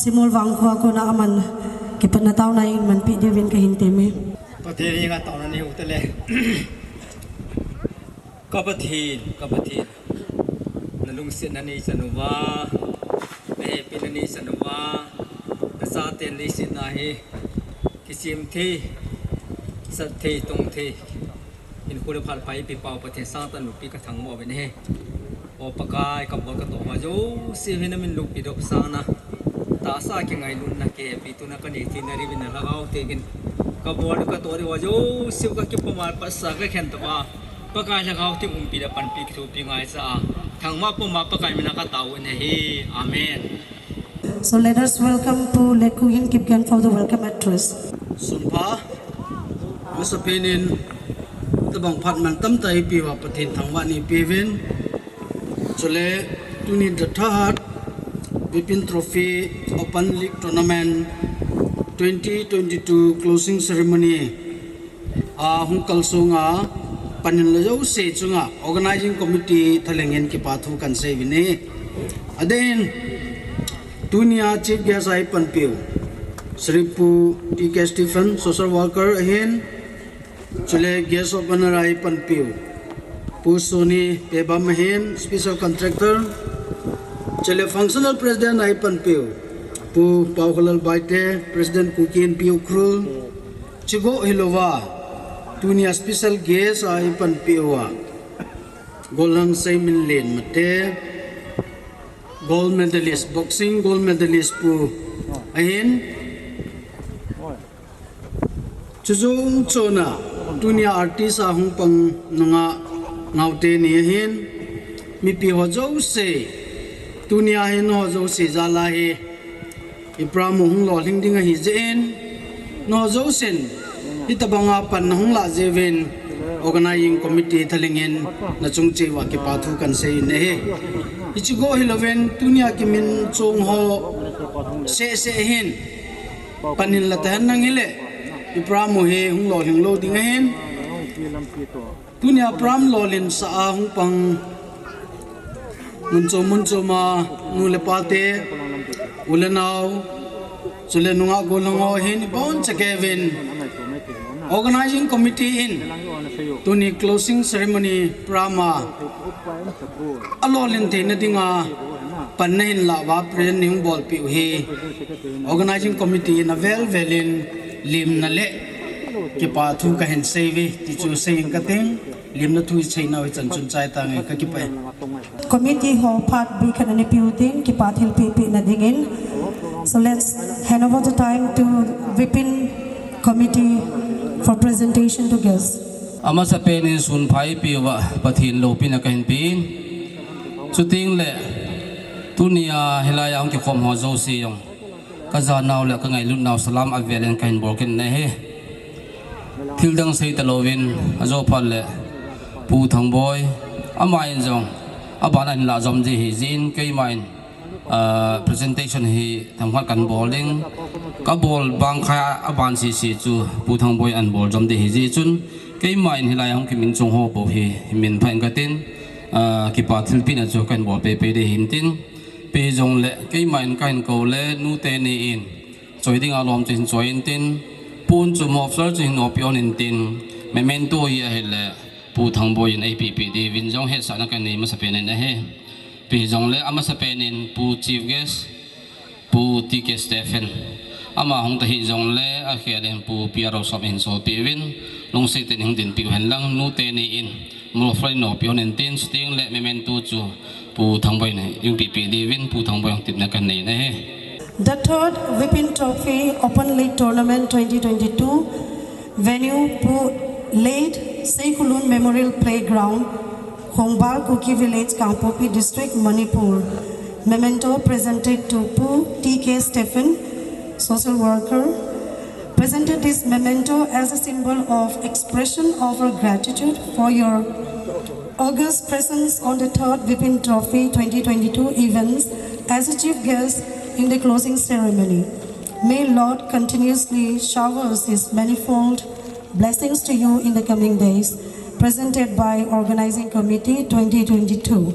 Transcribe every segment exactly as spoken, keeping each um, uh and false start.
Simol Vangkho a kona aman kipatna taona in manpi diuvin kahin temme. Pathen henga taona nei u tele. Ka Pathen, ka Pathen. Na lungsetna neichan uva, na hepina neichan uva, na chaten leiset a hi kisem thei, sat thei, tong thei, hinkho le phat pha eipeh pau Pathen sangtah in loupi kathangvah uvin ahi. O Pakai, kabol katoh ho jouse hi namin loupi doh sangin, tahsa kingailutna, kihepi tuna kanei theina diuvin na Lhagao Theng in kabol katoh diu ho jouse kakipah a, pasa kakhen tah a, Pakai Lhagao Theng umpi le panpi kithopi ngai cha a, thangvah pum a Pakai mina katao u ahi. Amen. So let us welcome Pu Lekhugen Kipgen for the welcome address. Sunpha, masapen in, tabang phat mantam tah eipeh uva Pathen thangvah nei peuvin. Chule, tuni The Third Vipin Trophy Open League Tournament twenty twenty-two closing ceremony a hung kalsong a, pan in la jouse chunga organizing committee thalheng in kipa thu kahin sei uvin ahi. Adeh in, tunia chief guest a eipanpiu Shri Pu T K Stephen, social worker ahin, chule guest of honour a eipanpiu Pu Soni Pebam ahin, special contractor, chule functional president a eipanpiu Pu Paokholal Baite, President Kuki Inpi Ukhrul, chuche bou hilouva, tunia special guest a eipanpiu a, Golhang Seiminlen Mate, gold medalist, boxing gold medalist Pu ahin, chujouse chona, tunia artist a hung pang nungah Ngaute ni ahin, mipi ho jouse, tunia hi nangho jouse jal a hi, i program hung lolhing ding ahi jeh in, nangho jousen, hitabanga pan nahung lah jeh uvin, organizing committee thalheng in nachung cheh uva kipa thu kahin sei in ahi. Hiche bou hilouvin, tunia kimin chong ho seh seh hin, pan in la tahen nang hile, i program hi hung lolhing lou ding ahin. Tunia program lolhinsah a hung pang mun chom mun chom a nu le pa te, u le nao, chule nungah golhang ho hin ibonchauvin, organizing committee in tuni closing ceremony program a alolhin theina dinga pan nahin lah uva present nahung bolpeh u hi, organizing committee in avel vel in lemna le kipa thu kahin sei uve, ti chu sei inge kating, lemna thu isei nau hichan chun chai tange, kakipah e. Committee ho phat bikhat ana peh u tin, kipa thilpeh pehna dingin. So let's hand over the time to Vipin committee for presentation to guests. Amasapen in sunpha eipeh uva Pathen loupina kahin pe in. Chuteng le, tunia hilai a hung kikhom ho jouse jong, kajanau le kangailutnau salam avel in kahin bol kit in ahi. Thildang sei talouvin, ajo phat le, Pu Thangboi, aman jong, aban ahin lah jom ding ahi jeh in, keiman, ah, presentation hi themkhat kahin bol ding, kabol bang khat aban sese chu, Pu Thangboi in ahin bol jom ding ahi jeh chun, keiman hilai a hung kimin chong ho bou hi, min pha inge katin, ah, kipa thilpehna chu kahin bol pehpeh ding ahin tin, ipi hijongle, keiman kahin kou le, nu teni in, choi dinga lom chu hin choi intin, pon chu mofler chu hin opi on intin, memento hi ahile, Pu Thangboi in eipehpeh diuvin jong hetsahna kanei masapen in ahi. Ipi hijongle amasapen in Pu Chief Guest, Pu T K Stephen, ama hung tahih jongle akhel in Pu P R Rosomah in solpeh uvin, lungset tah in hung dinpeh uhen lang, nu teni in, mofler in opi on intin, chuteng le memento chu Pu Thangboi in eipehpeh diuvin, Pu Thangboi hung tipna kanei in ahi. The third Vipin Trophy Open League Tournament twenty twenty-two, venue Pu Late Seikhulun Memorial Playground, Khongbal Kuki Village, Kangpokpi District, Manipur. Memento presented to Pu T K Stephen, social worker. Presented this memento as a symbol of expression of our gratitude for your august presence on the third Vipin Trophy twenty twenty-two events as a chief guest in the closing ceremony. May Lord continuously showers His manifold blessings to you in the coming days. Presented by Organizing Committee twenty twenty-two.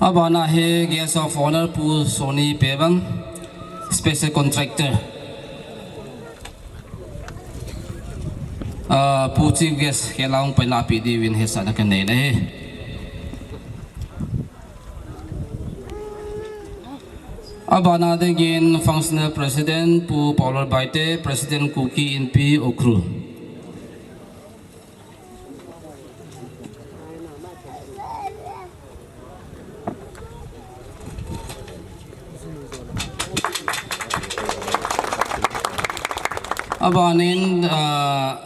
Abana hi Guest of Honor Pu Sony Pebang, Special Contractor. Ah, Pu Chief Guest, kei lang pai lapi diuvin hetsahna kanei ahi. Abana dingin Functional President Pu Paolo Baite, President Kuki Inpi Ukhrul. Abanin, ah,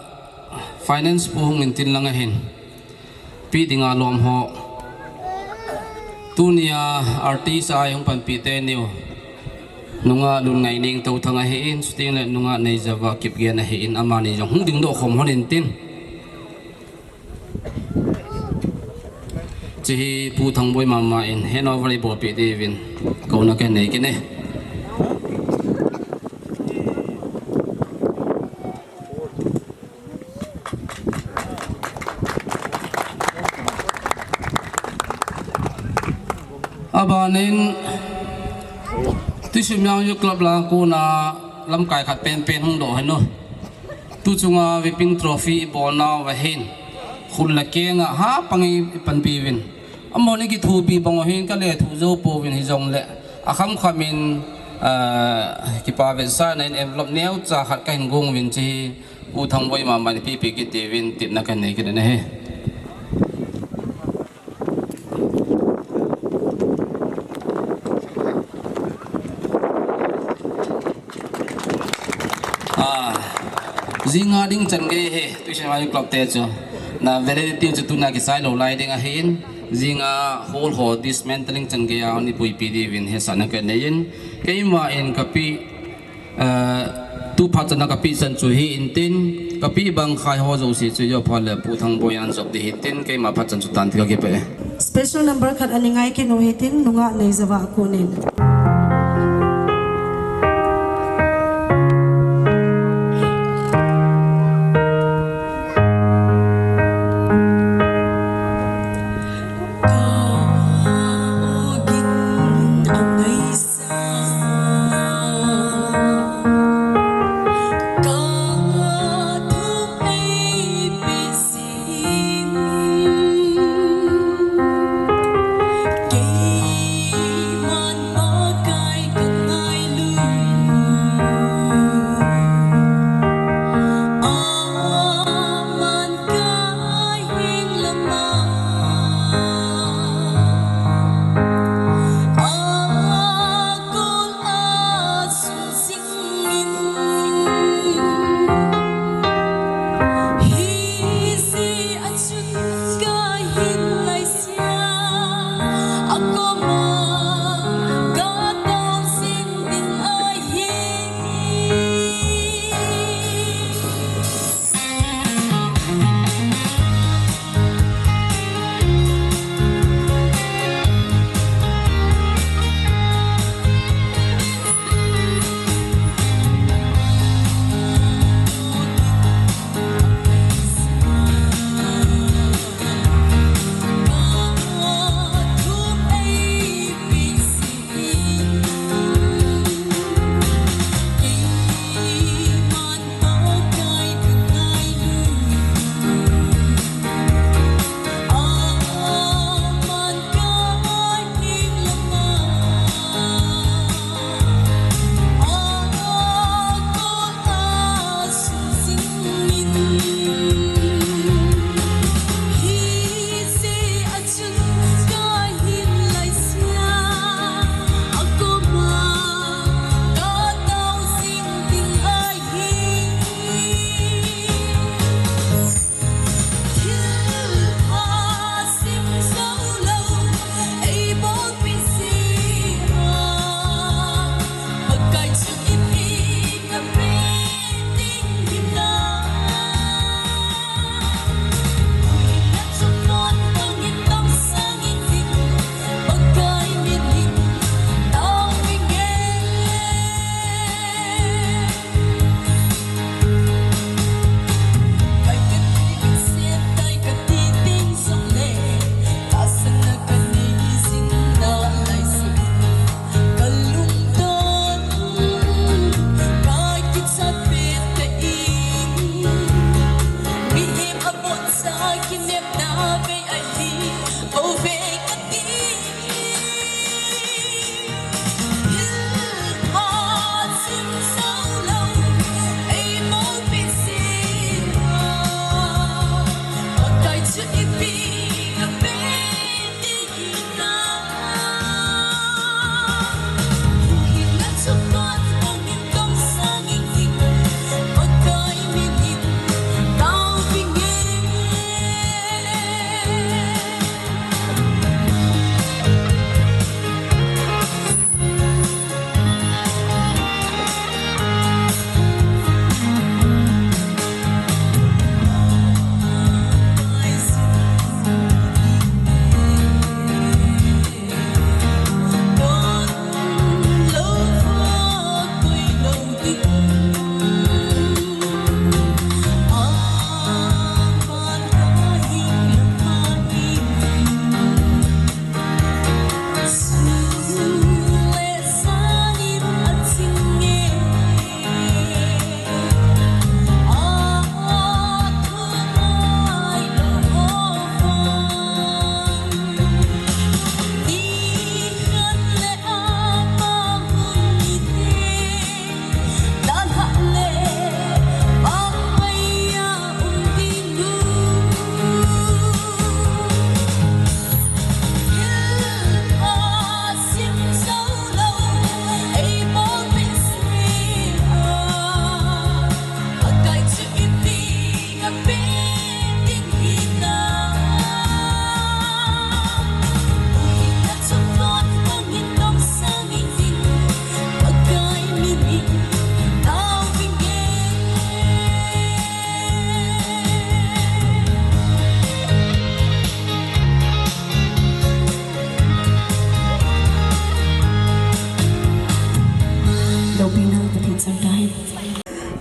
Finance Pu Hung Intin lang ahin. Pi dinga lom ho. Tunia artist a hung panpi teniu. Nungah Lungngai Nengtothang ahin, chuting le nungah Neijava Kipgen ahin, amani jong hung dingdoh khom hon intin. Chihi Pu Thangboi mama in handover ibolpi diuvin kouna kanei kit e. Abanin, Tuisim Yang Youth Club lang kona lamkai khat penpen hung doh heno. Tu chunga Whipping Trophy ibolnau ahin. Khun le kenga ha pang ipanpi uvin. Amahon ikithopi bang u hin kalethuh jou pouvin hijongle. Akhamkham in, ah, kipa vetsahna in envelope neocha khat kahin gong uvin chihi. Pu Thangboi mama in ipipi kit diuvin tepna kanei kit ahi. Ah, jinga ding chan gei hi, Tuisim Yang Youth Club te chu. Na validity chu tuna kisai lou lai ding ahin, jinga hall ho dismantling chan gei a hung ipuipi diuvin hetsahna kanei in, keima in kapi, eh, tu phat chana kapi chan chu hi intin, kapi bang khai ho jouse chu jou phat le Pu Thangboi in jop ding hitin, keima phat chan chu tan ti kakipah e. Special number khat ana ngai kit u hitin, nungah Neijava a konin.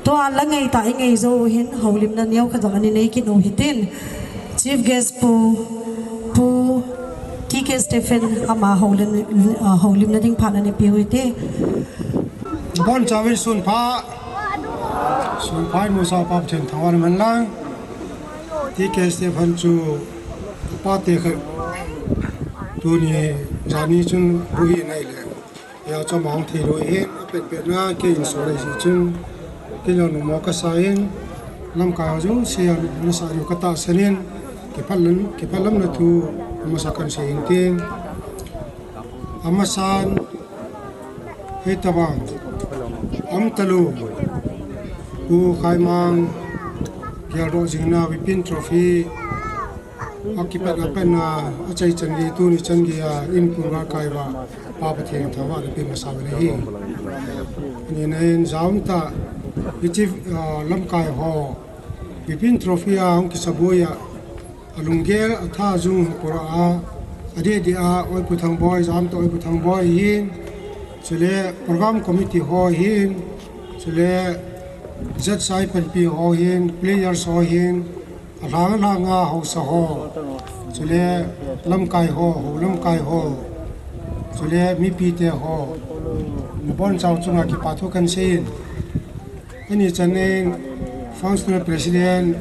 Tua la ngai ta i ngai jou u hin houlimna neo khat vang ani nei kit u hitin. Chief guest Pu, Pu T K Stephen ama houlim, ah, houlimna ding phat ani pe u hite. Bon chawin sun pha. Sun pha in musa pa Pathen thangvahna man lang. T K Stephen chu pate khat tuni jani chun bu hi nai le. Ya chom hong thei lou hi, a pet pet na kei in so lei si chun, kei lo numo ka sa in, lamkai ho jouse a numo na sa diu ka tahsan in, kipah lam, kipah lamna thu, masa kan sei in tin. Amasan, hei tabang, am talu, Pu Khaimang, Geldoh Jingna, Vipin Trophy, a kipat a pen a, a chai chan gei, tuni chan gei a, in pun va kai va, Pa Pathen thangvahna pe masa u ahi. Ni na in jaum ta, hiche, ah, lamkai ho, Vipin Trophy a hung kisaboi a, a lunggel, a tha jung pura a, a deh deh a, Oi Pu Thangboi, jaum ta Oi Pu Thangboi hin, chule program committee ho hin, chule Z S I panpi ho hin, players ho hin, a lhang lhang a haosa ho, chule lamkai ho, hou lamkai ho, chule mipite ho, nabon chau chunga kipa thu kan sei in. Ani chan in functional president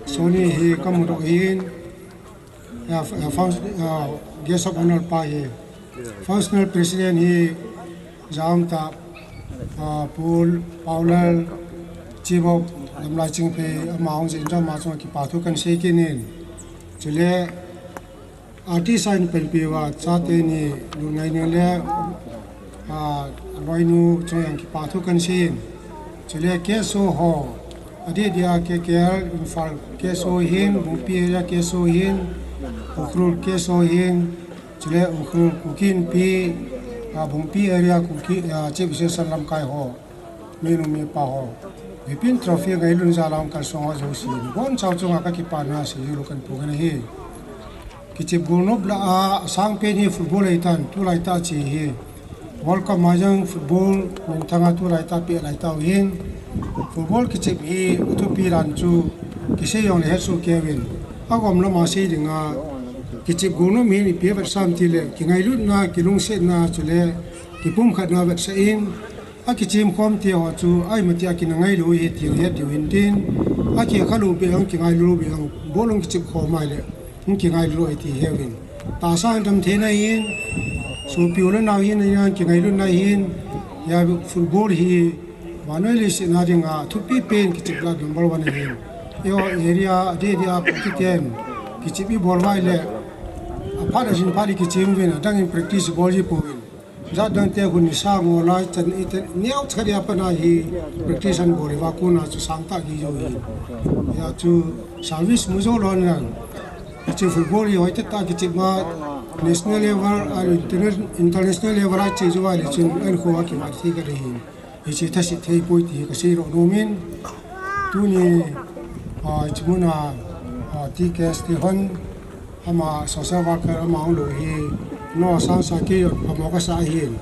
Sony hi ka mudoh in, a, a, func-, a, guest of honor pa hi. Functional president hi jaum ta, ah, Pu Paulal, Chief of Lamlai Chingphei, ama hung jin jong ama chunga kipa thu kan sei kit in. Chule artist a in panpi uva chate ni lungngai ni le, ah, loinu chunga kipa thu kan sei in. Chule K S O ho, a deh deh a K K L, Imphal K S O hin, Bungpi area K S O hin, Ukhrul K S O hin, chule Ukhrul Kuki Inpi, a, Bungpi area Kuki, a, Chief Association lamkai ho, minu mipa ho, Vipin Trophy ngailun jal a hung kalsong ho jouse, nabon chau chunga ka kipana sei u kan phong ahi. Kichep golnop lah a, asang pen hi football ahitan, tulai tah che hi. World Cup ma jong football minthang a tulai tah peh lai tau hin. Football kichep hi athupi dan chu kisei jong le hesoh kei uvin. Agom lam a sei ding a, kichep golnop hin ipi avetsah ham ti le, kingailutna, kilungsetna, chule kipumkhatna vetsah in, akichem khom te ho chu, a imatia kinangai lou hi ti het diu hin tin, akikha lou beh jong, kingai lou beh jong, ball hung kichep khom a le, hung kingai lou hi ti he uvin. Tahsa in damtheina hin, sopi u le nao hin, a kingailutna hin, ya football hi, vannoi leiset na dinga thupi pen kichep lah number one ahin. Eiho area, a deh deh a Kuki ten, kichep i bol uva le, aphat a jin phat i kichem uvin, adang in practice bol ji pouvin. Jat dang te hun ni sang o lai chan i te, neocha khat a pat a hi practice ahin bol uva, kona chu sang tah kei jou hi. Ya chu service mu jou lou nan. Chu football hi hoitah tah kichep ma national level, a interna-, international level a che jou a le chun ahin kho a kimat thei ka ding hin. Hiche thase thei poi ti ka sei doh nom in. Tuni, ah, hiche mun a, ah, T K Stephen, ama social worker, ama hung lou hi, no sang sa kei jong, phamo ka sa ahin.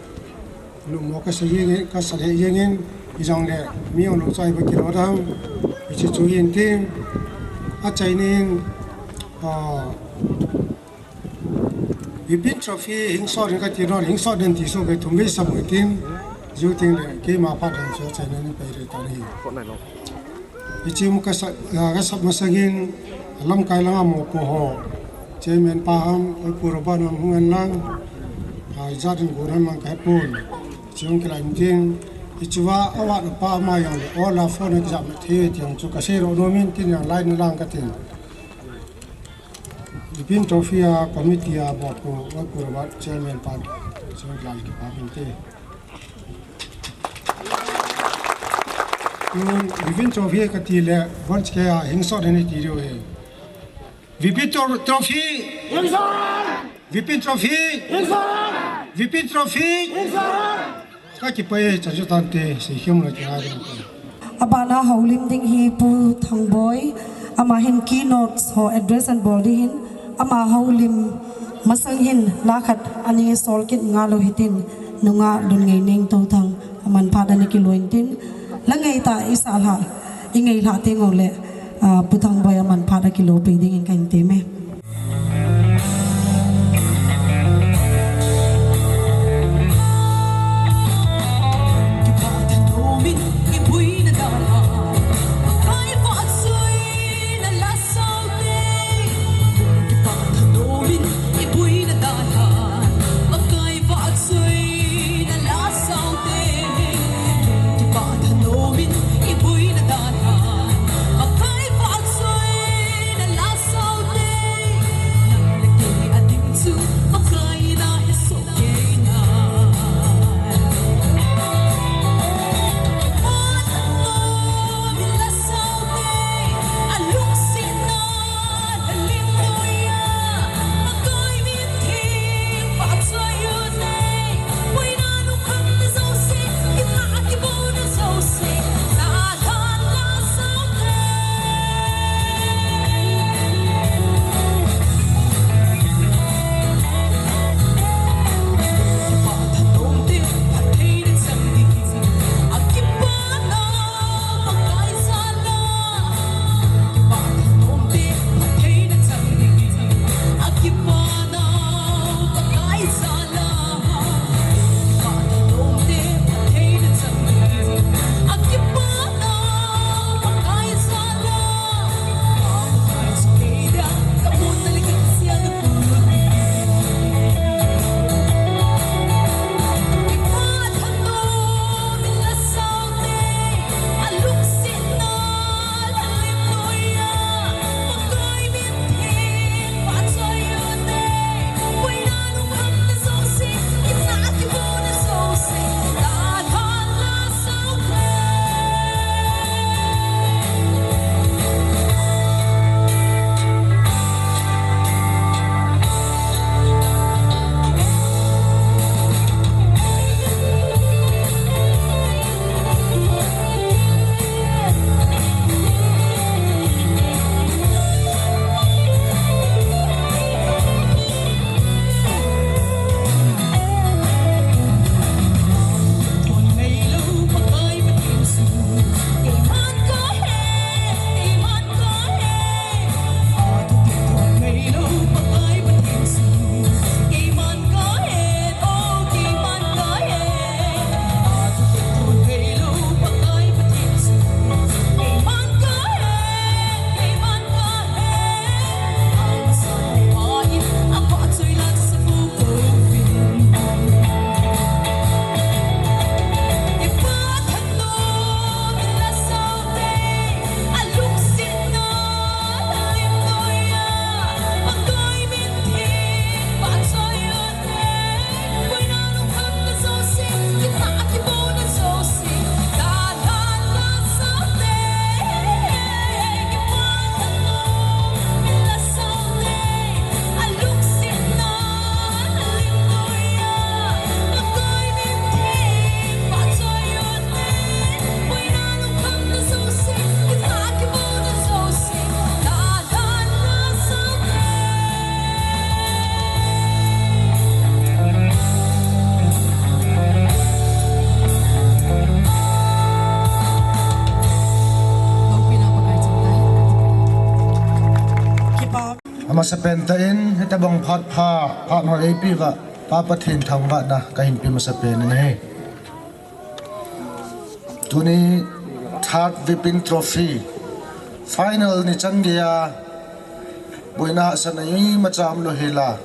Numo ka sa jeng in, ka sa lheh jeng in, hijongle, mi hung lou chu ipi kilou dam, hiche chu hin tin, achaina in, ah, Vipin Trophy hingsot in kati nom, hingsot in ti soh kei thum vei sam u hitin, jiu ting le, keima phat dang chu achaina in pei re ta ahi. Hiche mun ka sa, ah, ka sap masang in, lamkai langa mopo ho, Chairman pa ham, Oi Pu Robert ham hung en lang, ah, ijat in gon ham mang ka hepon, hiche hung kilah in tin, hiche uva, award pa ama jong le, o la phone a kijah mat thei ti jong chu ka sei doh nom in tin jong line lang ka tin. Vipin Trophy a committee a bol pu, Oi Pu Robert chairman pa, chairman lal kipa binte. Tu Vipin Trophy kati le, von chke a hingsot hini ti diu e. Vipin Tro-, Trophy! Hingsot! Vipin Trophy! Hingsot! Vipin Trophy! Hingsot! Ka kipah e, chan chu tante, sei khem le kila ding. Abana houlim ding hi Pu Thangboi, ama hin keynote ho address ahin bol ding ahin, ama houlim masang hin la khat ani sol kit ngal u hitin, nungah Lunngaining Touthang, aman phat ani kilou in tin, La ngai ta i sa la, i ngai la te ngau le, ah, Pu Thangboi a man phat a kilo pe ding in ka in te me. Amasapen tah in, hitabang phat pha, phat ho eipe uva, Pa Pathen thangvahna kahin pe masapen in ahi. Tuni third Vipin Trophy final ni chan geiya, boina hahsatna imacha umlou hela.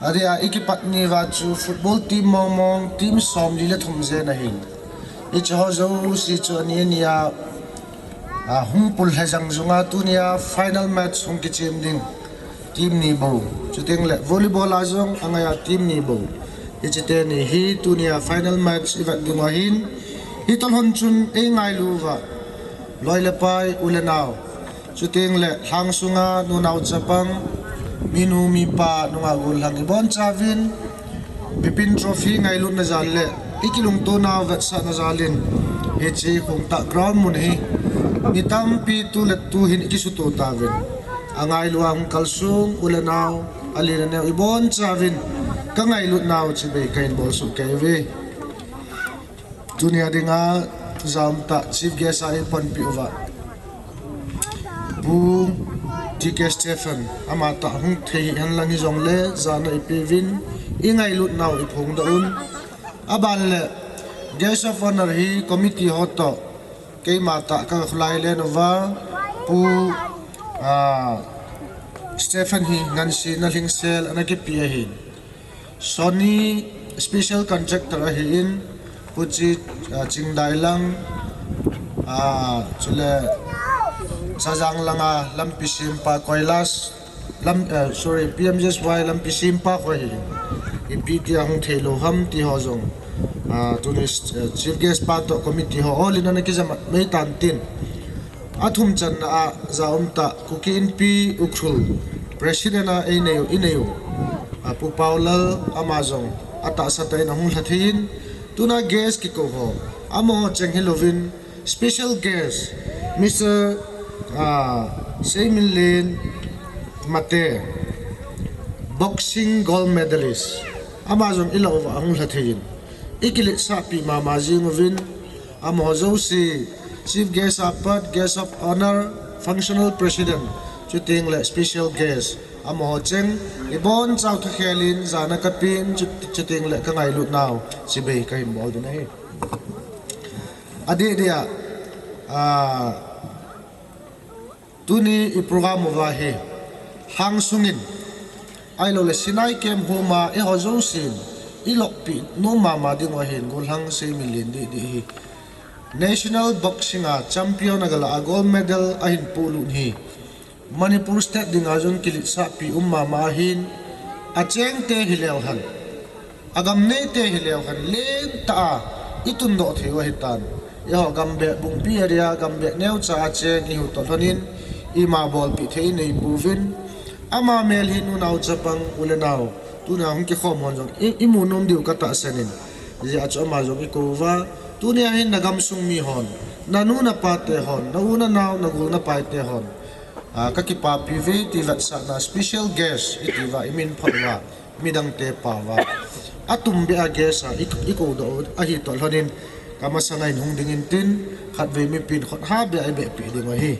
Adeh a ikipat ni uva chu football team mong mong, team somli le thum jen ahin. Hiche ho jouse chu ani ani a, a, hung pul lhejang jong a tunia final match hung kichem ding. Team ni bou. Chuteng le volleyball a jong angaiya team ni bou. Hiche teni hi tunia final match ivet diu ahin. Hitobang hon chun eingailu uva, loi le pai, u le nao, chuteng le lhang sunga nunao chapang, minu mipa, nungah gollhang ibonchauvin Vipin Trophy ngailutna jal le ikilungto nau vetsahna jal in hiche Khongtah ground mun hi mi tampi tu le tu hin ikisuto tauvin. Angailu a hung kalsong u le nao, alen aneo ibonchauvin kangailut nau chibai kahin bolsuh kei uve. Tunia dinga Jaum tah Chief Guest a eipanpi uva Pu T K Stephen, ama tah hung thei hen lang hijongle jana ipeuvin, ingailutnau iphongdoh un. Aban le Guest of Honor hi committee ho toh keima tah kaga khulai len uva Pu, ah, Stephen hi ngansena lhingsel ana kipe ahin. Sony special contractor ahin, Pu Chi, ah, Chingdailang, ah, chule Sajang langa lampi sempa Kailash, lam, eh, sorry, P M G S Y lampi sempa kho ahin. Ipi tia hung theilou ham ti ho jong, ah, tuni, eh, Chief Guest pa toh committee ho all in ana kijam mei tan tin. Athum channa a jaum tah Kuki Inpi Ukhrul President a einei u, inei u, ah, Pu Paulal, ama jong atahsa tah in ahung lha thei in, tuna guest kikou ho, amaho cheng hilouvin, special guest, Mister, ah, Seiminlen Mate, boxing gold medalist, ama jong ilah uva ahung lha thei in, ikiletsahpi mama jing uvin, amaho jouse, Chief Guest apat, Guest of Honor, Functional President, chuteng le Special Guest, amaho cheng, ibonchau thakhel in jana kapin, chu, chuteng le kangailutnau chibai kahin bol ding ahi. Adeh dia, ah, tuni i program uva hi, lhang sungin, ahilou le Sinai Camp homa eiho jousen, ilohpi nom mama ding u ahin, gollhang Seiminlen didi hi National Boxing a champion agalah a gold medal ahin polut hi, Manipur State dinga jong kiletsahpi um mama ahin, achengte hileu hen, agam neite hileu hen, lentah a itundoh thei u ahitan. Eiho gambeh Bungpi area, gambeh neocha a cheng ihiu toh lhonin, ima bolpeh thei inei pouvin, ama mel hi nu nao chapang u le nao, tuna hung kikhom hon jong i, imu nom diu katahsan in. Hijeh a chu ama jong ikou uva, tunia hin nagamsung mi hon, nanu napate hon, na u nanao, nagol napaite hon, ah, kakipapi uve ti vetsahna special guest iti uva imin phot uva, midangte pao uva, atumbeh a guest a i, ikoudoh u ahi toh lhonin, kamasanga in hung ding intin, khatvei mipin khut ha beh a ibehpeh ding u ahi.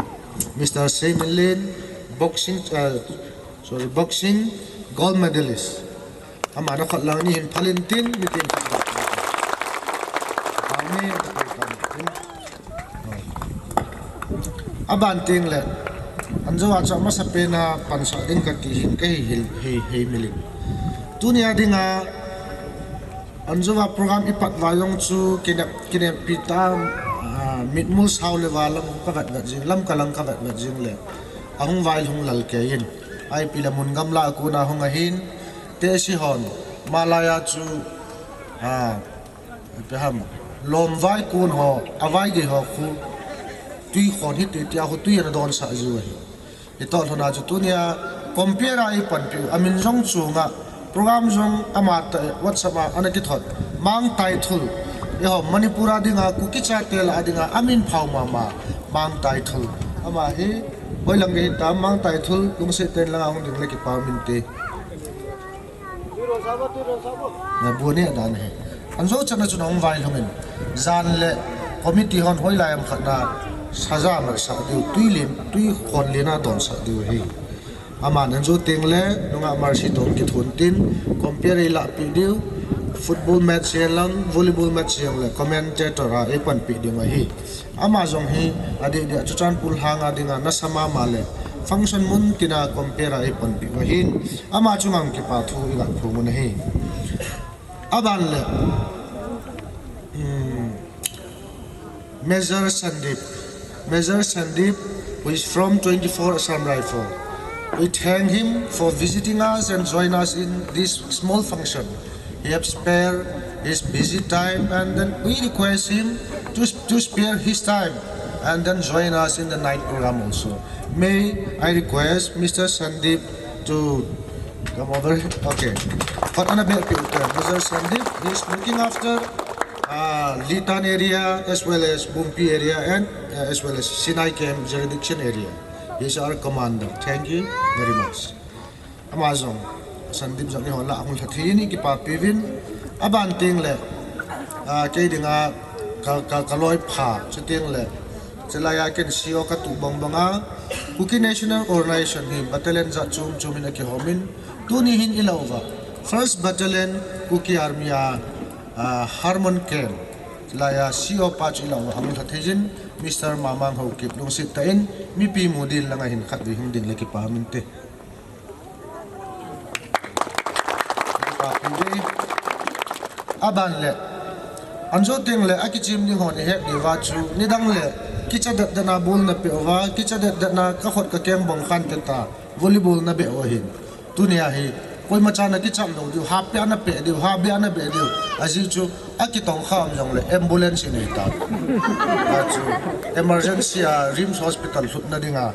Mister Seiminlen, boxing, ah, sorry, boxing gold medalist. Ama nakhut lang ni hin phal intin, mipin khut beh. Amen. Aban teng le, anjou a chu amasapen a pansah ding kati hin kahi hil, hei, hei mil in. Tunia dinga, anjou a program ipat uva jong chu kinep, kineppi tah, ah, mitmul sao le va lam kavet vet jing, Lamka lang kavet vet jing le, ahung vailhung lal kei in. Ipi le mun gamla a kona hung ahin, tehse hon, malai a chu, ah, ipi ham, lom vai kon ho, avaigei ho khu, twi khon hite tia khu twi ana donsah jiu ahi. Hitoh lhona chu tunia compere a eipanpiu, amin jong chunga, program jong amatah WhatsApp a ana kithot, Mang Taithul, eiho Manipur a dinga Kuki chate lah a dinga amin phao mama, Mang Taithul. Ama hi hoilang gei hitam, Mang Taithul, lungset tah in langa hung ding le kipa um inte. Nabon e dan hi. Anjou chan a chun ahung vailhung in, jan le committee hon hoilai ham khat na saja matsah diu, twi len, twi khon len a donsah diu ahi. Aman anjou teng le nungah Mercy toh kithon tin, compere eilahpeh diu, football match hihen lang, volleyball match hihen le commentator a eipanpeh diu ahi. Ama jong hi adeh deh a Churachandpur lhanga dinga nasa mama le function mun tina compere a eipanpeh u ahin, ama chunga kipa thu iga phong u ahi. Aban le, hmm, Major Sandeep. Major Sandeep, who is from twenty-four Assam Rifle. We thank him for visiting us and join us in this small function. He have spared his busy time, and then we request him to, to spare his time and then join us in the night program also. May I request Mister Sandeep to come over? Okay. Khat ana behpeh u te, Mister Sandeep, he is looking after, uh, Litan area as well as Bungpi area and, uh, as well as Sinai Camp jurisdiction area. He is our commander. Thank you very much. Ama jong, Sandeep jong eiho lah a hung lha thei in ikipapi uvin. Aban teng le, ah, kei dinga ka, ka, ka loi pha, chuteng le, chulai a ken C O ka tuh bang bang a, Kuki National Organization hi battalion jat chom chom in a kihom in, tuni hin i lau uva. First Battalion Kuki Army a, a, Harmon Ken, chulai a C O pa chu i lau uva, hung lha thei jin, Mister Mamang Haokip lungset tah in, mipi mu din lang a hin khat vei hung din le kipa min te. Aban le, an jo teng le, a kichim ding hon i het diu va chu, nidang le, kicha det det na ball na pe uva, kicha det det na ka khut ka keng bang khan te ta, volleyball na be u ahin. Tuni a hi, koima cha na kicham lou diu, ha pe na pe diu, ha be na be diu, a ji chu, a kitong kha um jong le, ambulance i nei ta. A chu, emergency a, RIMS Hospital lhut na ding a,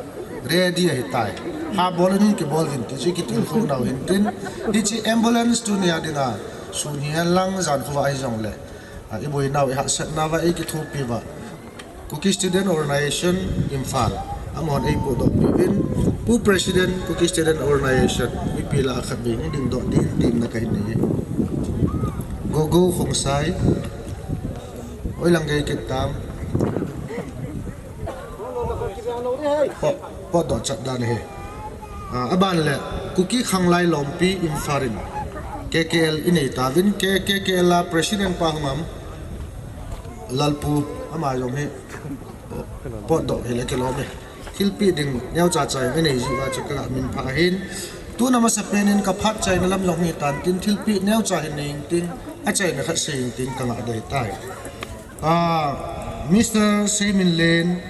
ready ahi tai. Ha bol in kibol vin ti chu kitilkhou nau hin tin. Hiche ambulance tuni a dinga, sun hi hen lang jan khovah ahi jong le. A, i boinau, i hahsatnau va, i kithopi va. Kuki Student Organization, Imphal. Amahon ei podoh pi vin. Pu President, Kuki Student Organization. Mipi lah a khat vei hung dingdoh din, tin na ka hin nei. Gogo Khongsai. Oi lang gei kit tam. Pot, potdoh chat dan hi. Ah, aban le, Kuki Khanglai Lompi Imphal in K K L i nei ta vin, K-, K K L a President pa hung am, Lalpu ama jong hi, potdoh hi le kilom hi. Thilpeh ding neocha cha i nei ji va chu ka min pha hin. Tuna masa pen in ka phat chaina lam jong hi tan tin thilpeh neocha hi nei ing tin, a chaina khat sei ing tin ka ngah dei tai. Ah, Mister Seiminlen,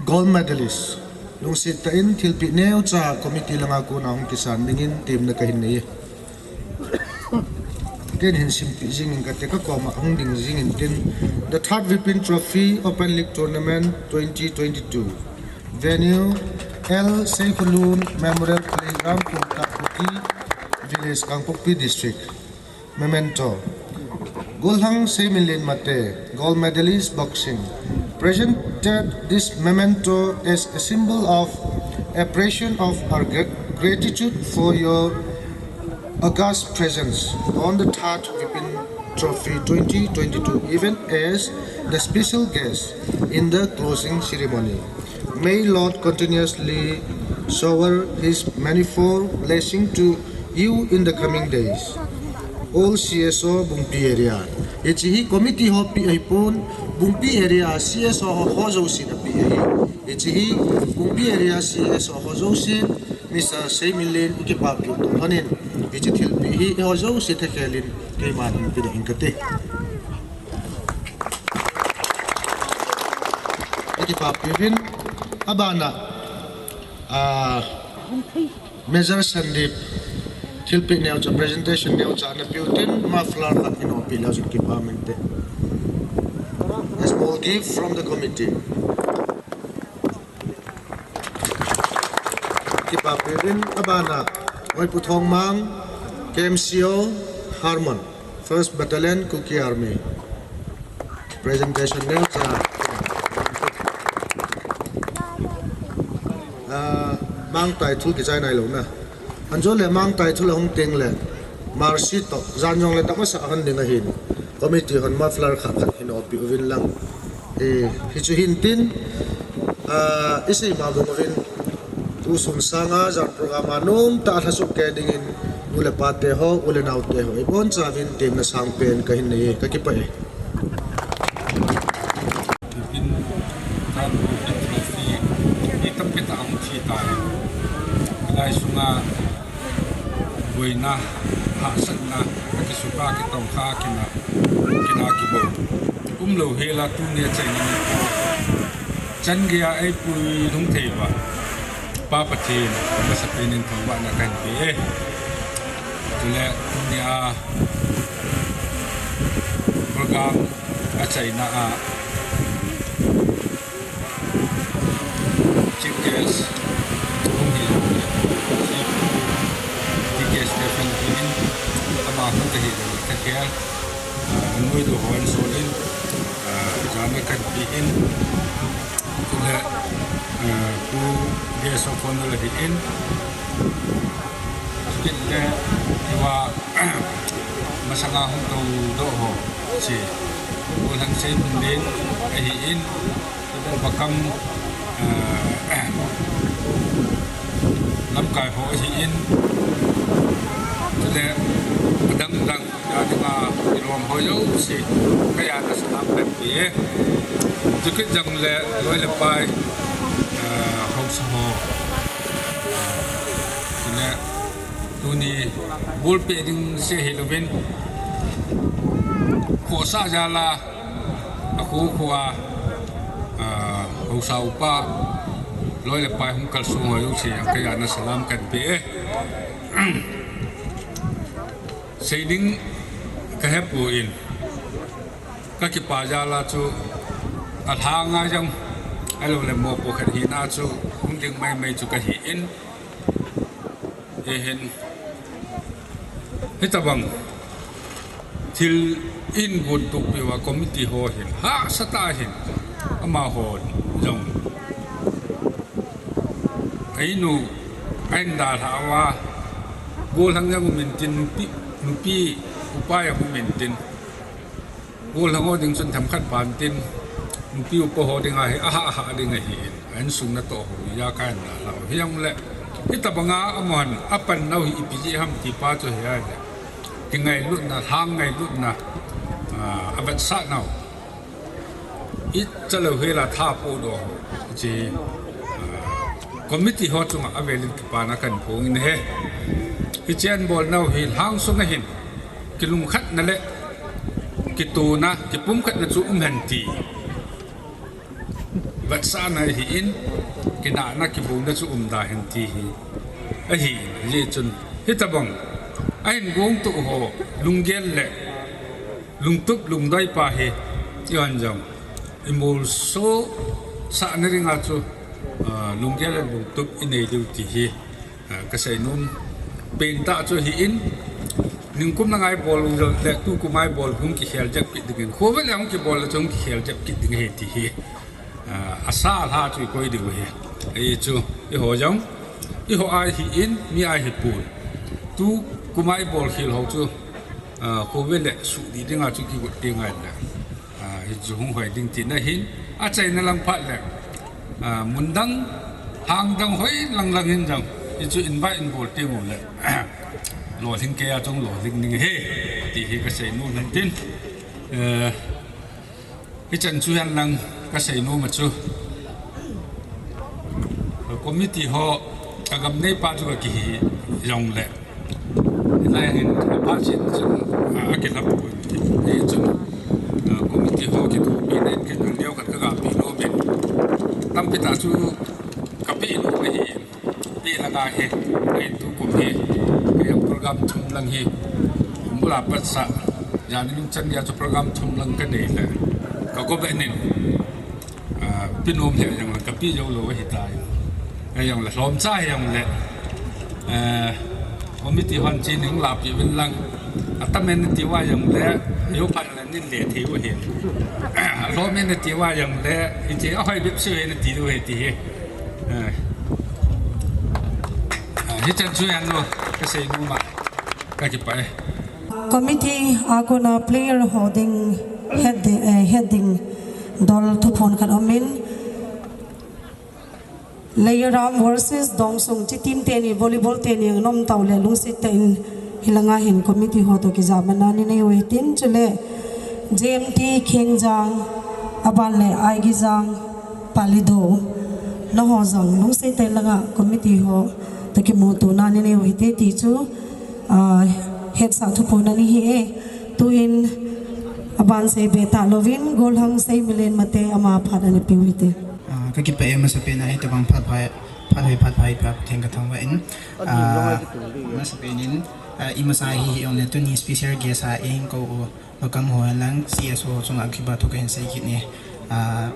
gold medalist. Lungset tah in thilpeh neocha committee langa kona hung kisan dingin temna ka hin nei. Ken hin simpeh jing in ka te ka koma hung ding jing in tin. The third Vipin Trophy Open League Tournament twenty twenty-two. Venue, L Seikhulun Memorial Playground, Kumtak Kuki Village, Kangpokpi District. Memento. Golhang Seiminlen Mate, gold medalist boxing, presented this memento as a symbol of appreciation of our gra-, gratitude for your august presence on the third Vipin Trophy twenty twenty-two event as the special guest in the closing ceremony. May Lord continuously shower His manifold blessing to you in the coming days. All C S O Bungpi area. Hiche hi committee ho peh ahipon, Bungpi area C S O ho, ho jousen apeh ahi. Hiche hi Bungpi area C S O ho jousen, Mister Seiminlen i kipapi u toh lhonin. Hiche thilpeh hi eiho jouse thakhel in keiman hin pedoh ing kate. I kipapi uvin, abana, ah, Major Sandip, thilpeh neocha, presentation neocha na peh u tin, muffler khat hin opi leu jin kipa min te. A small gift from the committee. Kipapi uvin, abana, Hoipu Thongmang, K M C O, Harmon. First Battalion, Kuki Army. Presentation neocha. Ah, mangtai thul kichai nai lou na. Anjo le mangtai thul ahung teng le. Marsi to, jan jong le tamasa hon ding ahin. Committee hon muffler khat khat hin opi uvin lang. Eh, hichu hin tin, ah, i sei ma bang uvin, tusun sanga jan program a nomtah a lhasuk kei dingin, u le pa te ho, u le nao te ho, i boncha uvin temna sangpen ka hin nei, ka kipah e. Tin, tan, tin, tin, tin, i tam ke ta ang chi ta. Lai sunga, Boina, hahsatna, akisuka, kitongkha, kina, kina kibol. Umlou hela tunia chaina nikho. Chan geiya eipui lhung thei uva. Pa Pathen, masapen in thangvahna kahin pe e. Chule tunia program achaina a Chief guest, hung hi, Chief D K Stephen hi in, ama hung kahi, ka khel, ah, an ngoi do hon sol in, ah, jana kan pi in, tule, ah, Pu Guest of Honor hi in, kit le, iwa, masanga hung tou do ho, chi. Golhang Seiminlen ahin, Pakam, eh, lamkai ho ahin, chule adang dang, adinga ilom ho jouse, kajana salam kanpe e. Chukit jongle loi le pai, eh, haosa ho, chule tuni bolpeh ding seh hilouvin, khohsah jal a, akho kho a, ah, haosa upa, loi le pai hung kalsong ho jouse, kajana salam kanpe e. Seiding kahepoi, kakipa jal a chu, alhang a jong, ahilouleh mopo khat hina chu, hung ding maimai chu kahin, hihen, hitobang thil in gontohpeh uva committee ho hin hahsatah in, amahon jong, a-inu ahin dalhah uva, golhang jong umin tin, nupi, nupi upa jong umin tin, golhang ho ding chun themkhat bantin, nupi upa ho dinga hi ahah hah ding ahin, ainsung natoh ho, ijakai ahin dalhah u hijongle, hitobanga amahon apan nau hi ipi jeh ham ti pa chu hi ahile, kingailutna, lhang ngailutna, ah, avetsah nau, ichalou hela tha pohdoh ho, hiche, ah, committee ho chunga avelin kipana kahin phong in ahi. Hiche ahin bol nau hi lhang sunga hin kilungkhatna le kitona, kipumkhatna chu um hen ti vetsahna ahin, kinahna kibouna chu umda hen ti hi ahi. Hijeh chun hitobang ahin gongtoh ho lunggel le lungtup lungdoi pa hi, eihon jong imolsosahna dinga chu, ah, lunggel le lungtup inei diu ti hi, ah, kaseinom pentah chu ahin, ningkum langa ibol u jongle tukum a ibol hung kikhel jep kit dingin, khovel a hung kibol le chu hung kikhel jep kit ding ahi ti hi, ah, asa lha chu ikoi diu ahi. Hichu eiho jong, eiho a ahin, mi a ahipon, tukum a ibol khel ho chu, ah, khovel le suhdih dinga chu kigot ding ahile, ah, hichu hung hoi ding tina ahin, achaina lang phat le, ah, mun dang, lhang dang hoi lang lang hin jong, hichu invite in bol teng ule, lolhing kei a chun lolhing ding ahi, ti hi kaseinom in tin, eh, hichan chu hen lang kaseinom a chu, committee ho, agam neipa chu kakihi jongle, hilai hin aphat chen chun, ah, akilhap poi. Hichun, ah, committee ho kithopina in kei jong neokhat kagape nomin, tampi tah chu kapeh nom ahi. Peh langa hi, kei tukum hi, kei jong program thum lang hi, bula patsa, jani lungchan geiya chu program thum lang kanei le, kago be nin, ah, pe nom lheh jongle kapeh joulou ahitai. Hijongle lhomcha hijongle, eh, committee hon cheni hung lahpeh uvin lang, atamen nati uva jongle, ajou phat le nin le thei u ahi. Alhomen nati uva jongle, hiche ahoi bep seh u ahi nati diu ahi ti hi. Eh, ah, hichan chu hen lang kaseinom a, kakipah e. Committee a kona player ho ding, het ding, eh, het ding dol thuphon khat umin, Leiram versus Dongsung, hiche team teni volleyball teni nom taule lungset tah in hilanga hin committee ho toh kijahmatna nei u hitin, chule J M T Khengjang, aban le Aigijang, Palido, nangho jong lungset tah in langa committee ho toh kimutona nei u hite ti chu, ah, hetsah thuphon ana hi e. Tuin aban seibe talouvin, Golhang Seiminlen Mate ama phat ana peu hite. Ah, kakipah e, masapen a hitobang phat pha, phat hoi phat pha ipi a Pathen kathangvah in. Ah, masapen in, ah, imasa hi hijongle tuni special guest a eihin kou u, Pakam ho henlang, C S O chunga kipa thu kahin sei kit e. Ah,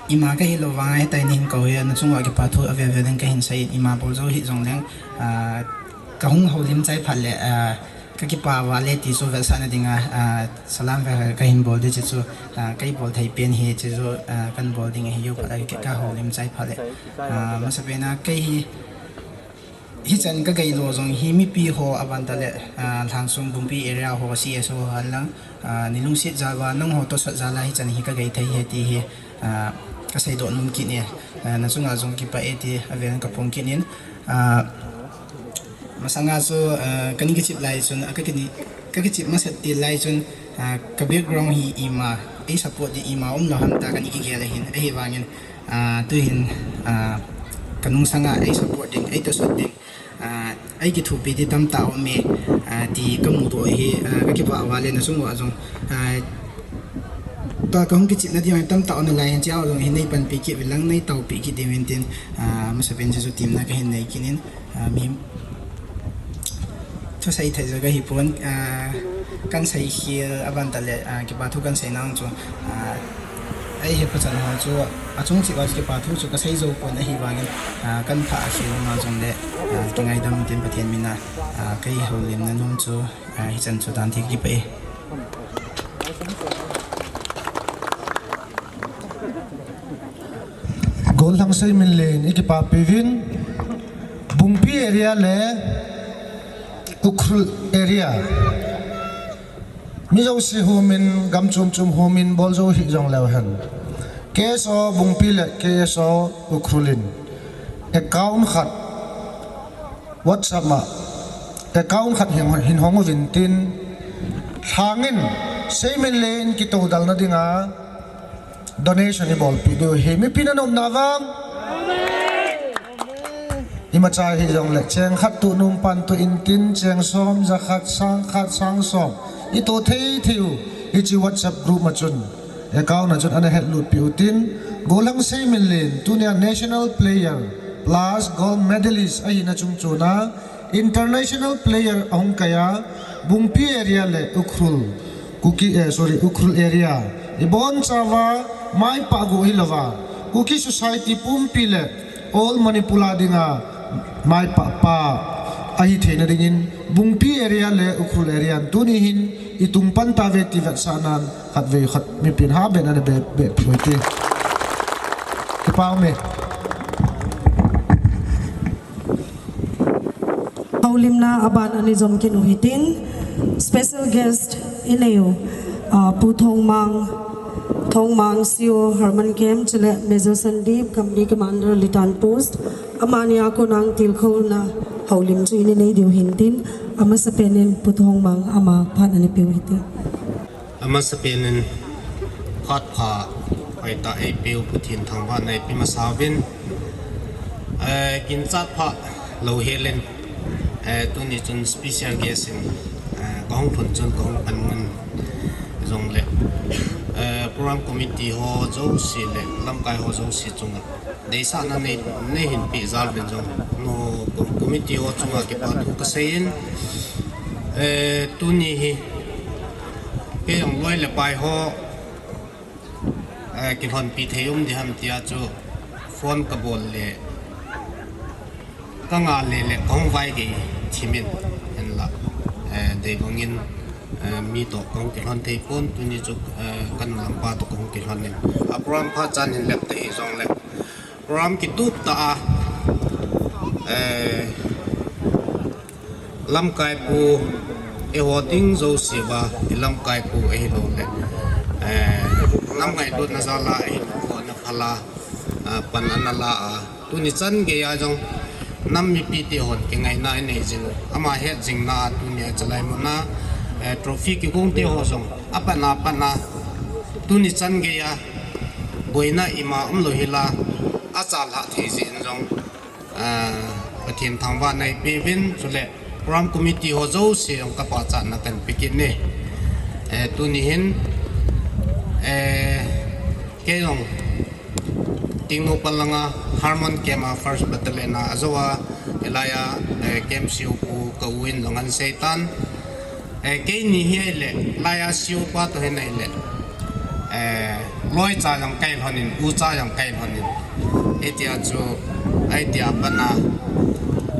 ima kahilou vanga hitia eihin kou hi, nachunga kipa thu avel vel in kahin sei in, ima bol jou hih jongleng, ah, kahung houlim chai phat le, ah, kakipa uva le ti chu vetsahna dinga, ah, salam vel kahin bol ding chu, ah, kahin bol thei pen hi chu, ah, kahin bol ding ahi, jou phat le kahoulim chai phat le. Ah, masapen a kei hi, hichan kagei lou jong hi mipi ho aban tah le, ah, Lhangsong Bungpi area ho C S O ho henlang, Ah, nilungset jal uva nangho tosot jal a hichan hi kagei thei ahi ti hi, ah, kaseidoh nom kit e. Ah, nachunga jong kipah e ti avel in kaphong kit in, ah, masanga chu, ah, kana kichep lai chun, ah, ka kini, ka kichep masat til lai chun, ah, ka background hi ima, ei support ding ima umlou ham tia kana kigel ahin, ahivangin, ah, tuhin, ah, kanung sanga ei support ding, ei tosot ding, ah, ei kithopi ding tamtah aume, ah, ti kamudoh ahi, ah, kakipah uva le nachung uva jong, ah, tua kahung kichepna ding tamtah aum nalai hin, chea jong hin neipanpi kit uvin lang, neitaopi kit diuvin tin, ah, masapen chu temna kahin nei kit in, ah, mihem thusei thei jong kahipon, ah, kahin seikhel aban tah le, ah, kipa thu kahin sei nau chu, ah, ei hepha chan ho chu, achung cheh uva chu kipa thu chu kasei jou pon ahivangin, ah, kahin phah khel ma jongle, ah, kingaidam tin Pathen mina, ah, kahoulimna nom chu, ah, hichan chu dan thei kipah e. Gollhang Seiminlen in ikipapi uvin, Bungpi area le Ukhrul area, mi jouse humin, gam chom chom humin bol jou hih jongleu hen, K S O Bungpi le K S O Ukhrul in account khat, WhatsApp a account khat hin, hin hong uvin tin, lhangin Seiminlen in kitodalna dinga donation ibolpeh diu ahi. Mipi nanop na vang? Imacha hijongle cheng khat toh nom pan toh intin, cheng som, ja khat, sang khat, sang som, itoh thei thei u hiche WhatsApp group a chun, account a chun ana hetlutpeh utin, Gollhang Seiminlen tunia national player plus gold medalist ahina chungchona international player ahung kai a, Bungpi area le Ukhrul, Kuki, eh, sorry, Ukhrul area ibonchauva maipah gu hilouva, Kuki society pumpi le all Manipur a dinga maipah pa ahi theina dingin Bungpi area le Ukhrul area in tuni hin itung pan tauve ti vetsahnan khatvei khat mipin ha ben ana be, bepeh u hite. Kipa ume. Houlimna aban ana jom kit u hitin, special guest inei u, ah, Pu Thongmang, Thongmang C O Herman Camp chule Major Sandeep, Company Commander Litan Post, amani a kona tilkhouna houlim chu ina nei diu hintin, amasapen in Pu Thongmang ama phat ana peh u hite. Amasapen in phat pha hoitah eipeu Pathen thangvahna eipe masa uvin, eh, ginchat pha louhel in, eh, tuni chun special guest in, eh, kahung lhun chun kahung pan ngun jongle, eh, program committee ho jouse le lamkai ho jouse chunga deisahna nei, neihin peh jal uvin jong, no, committee ho chunga kipa thu kasei in, eh, tuni hi kei jong loi le pai ho, eh, kilhonpi thei um ding ham tia chu phone kabol le kanga le le kahung vaigei thim in, hinla, eh, deibangin, eh, mi toh kahung kilhon thei pon, tuni chu, eh, kanu lampa toh kahung kilhon in, a program phat chan hin lep thei jongle program kitup tah a, eh, lamkaipu eiho ding jouse uva, ilamkaipu ahilouleh, eh, nam ngailutna jal a, eiho na phala, ah, pan ana la a, tuni chan geiya jong nam mipite hon kingaina inei jing u, ama het jingna a tunia chalai muna, eh, trophy kigong te ho jong apat apat a tuni chan geiya boina ima umlou hila, achalhah thei jeh in jong, ah, Pathen thangvahna eipe uvin, chule program committee ho jouse jong kapachatna kahin pe kit e. Eh, tuni hin, eh, kei jong Tingnu palanga Hermon Camp a First Battalion a ajou a, hilaiya, eh, Camp C O pu ka u in jong ahin seitan. Eh, keini hi ahile, laiya C O pa toh hin ahile, eh, loicha jong kahi lhonin, ucha jong kahi lhonin, hitia chu, ahitia pat a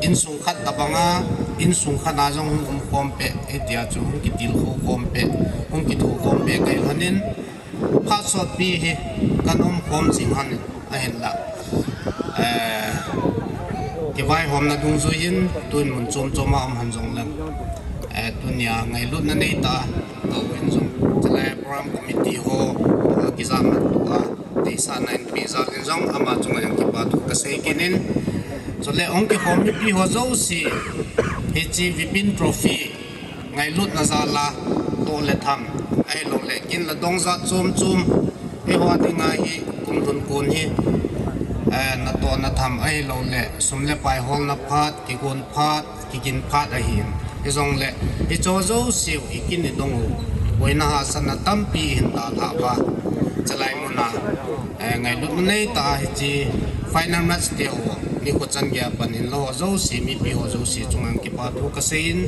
insung khat tabanga, insung khat a jong hung umkhom peh, hitia chu hung kitilkhou khom peh, hung kithokhom peh kahi lhonin, phat sotpi hi kahin umkhom jing lhonin, ahinla, eh, kivaihomna dungjuiyin tun mun chom chom a um hon jongleng, eh, tunia ngailutna neitah a ka u in jong Chule program committee ho, ah, kijam a tua, deisahna in peh jal in jong ama chunga jong kipa thu kasei kit in. Chule hung kikhom mipi ho jouse, hiche Vipin Trophy ngailutna jal a toh le tham, ahilouleh kin le dong jat chom chom, eiho dinga hi kum lhun kon hi, eh, natoh natham ahilouleh sum le pai holna phat, kigon phat, kikin phat ahin. Hijongle, hicheho jouse u, ikin idong u, boina hahsatna tampi ihin dalhah uva. Chalai muna, eh, ngailutna neitah a hiche final match te ho, nikho chan geiya pan hinla ho jouse, mipi ho jouse chunga kipa thu kasei in,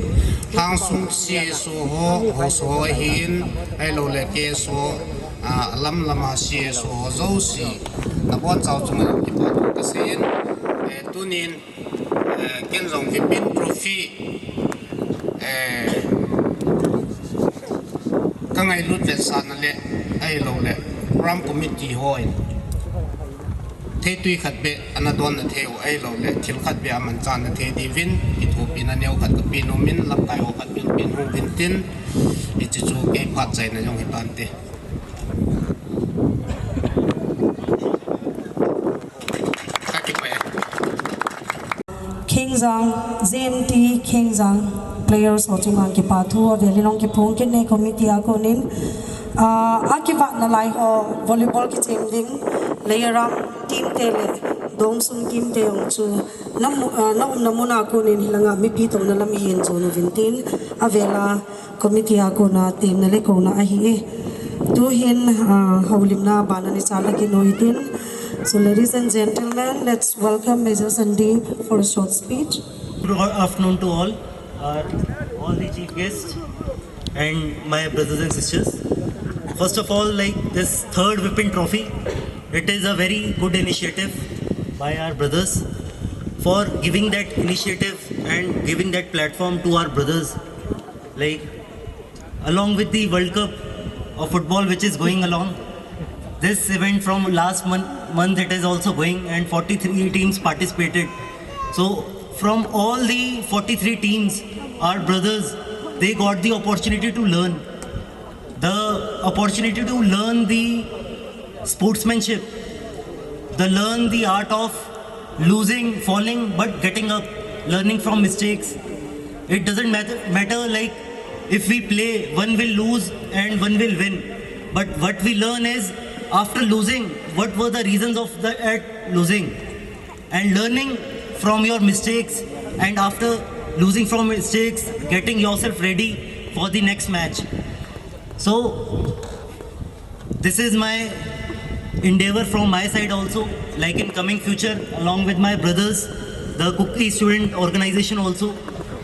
Lhangsung C S O ho, host ho ahin, ahilouleh K S O, ah, lam lama C S O ho jouse, nabonchauva chunga kipa thu kasei in, eh, tunin, eh, ken jong Vipin Trophy, eh, kangailut vetsahna le, ahilouleh program committee hon theitwi khat beh ana donna thei u, ahilouleh thil khat beh amanchahna thei diuvin, kithopina neo khat kape nom in, lamkai ho khat beh pen hung uvin tin, hiche chu kei phatchaina jong hitante. Kakipah e. Khengjang, J M T Khengjang players ho chunga kipa thu avel in hung kiphong kit e committee a konin. Ah, akivat nalai ho volleyball kichem ding, Leiram team te le Dongsung team te jong chu na mu-, ah, na umna muna konin hilanga mipi touna lam ihin jon uvin tin, avela committee a kona temna le kouna ahi e. Tuhin, ah, houlimna bana nichan a kino hitin. So, ladies and gentlemen, let's welcome Major Sandeep for a short speech. Good afternoon to all, uh, all the chief guests and my brothers and sisters. First of all, like, this third Vipin Trophy, it is a very good initiative by our brothers for giving that initiative and giving that platform to our brothers. Like, along with the World Cup of football which is going along, this event from last month, month it is also going, and forty-three teams participated. So from all the forty-three teams, our brothers, they got the opportunity to learn. The opportunity to learn the sportsmanship, the learn the art of losing, falling, but getting up, learning from mistakes. It doesn't matter, matter, like, if we play, one will lose and one will win. But what we learn is, after losing, what were the reasons of the, at losing? And learning from your mistakes, and after losing from mistakes, getting yourself ready for the next match. So, this is my endeavor from my side also, like, in coming future, along with my brothers, the Kuki Student Organization also,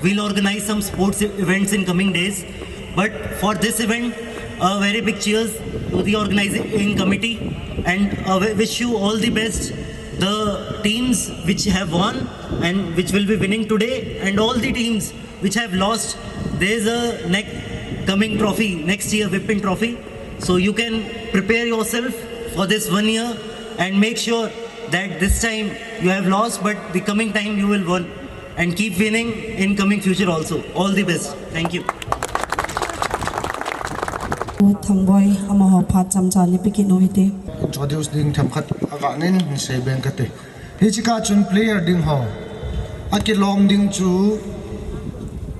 we'll organize some sports e-, events in coming days. But for this event, a very big cheers to the organizing committee, and, uh, we wish you all the best. The teams which have won and which will be winning today, and all the teams which have lost, there is a next coming trophy next year, Vipin Trophy. So you can prepare yourself for this one year and make sure that this time you have lost, but the coming time you will win and keep winning in coming future also. All the best. Thank you. Thangboi, amaho phat chomcha ni piki noi te. Introduce ding themkhat aganin sei beng kate. Hiche kah chun player ding ho, akilom ding chu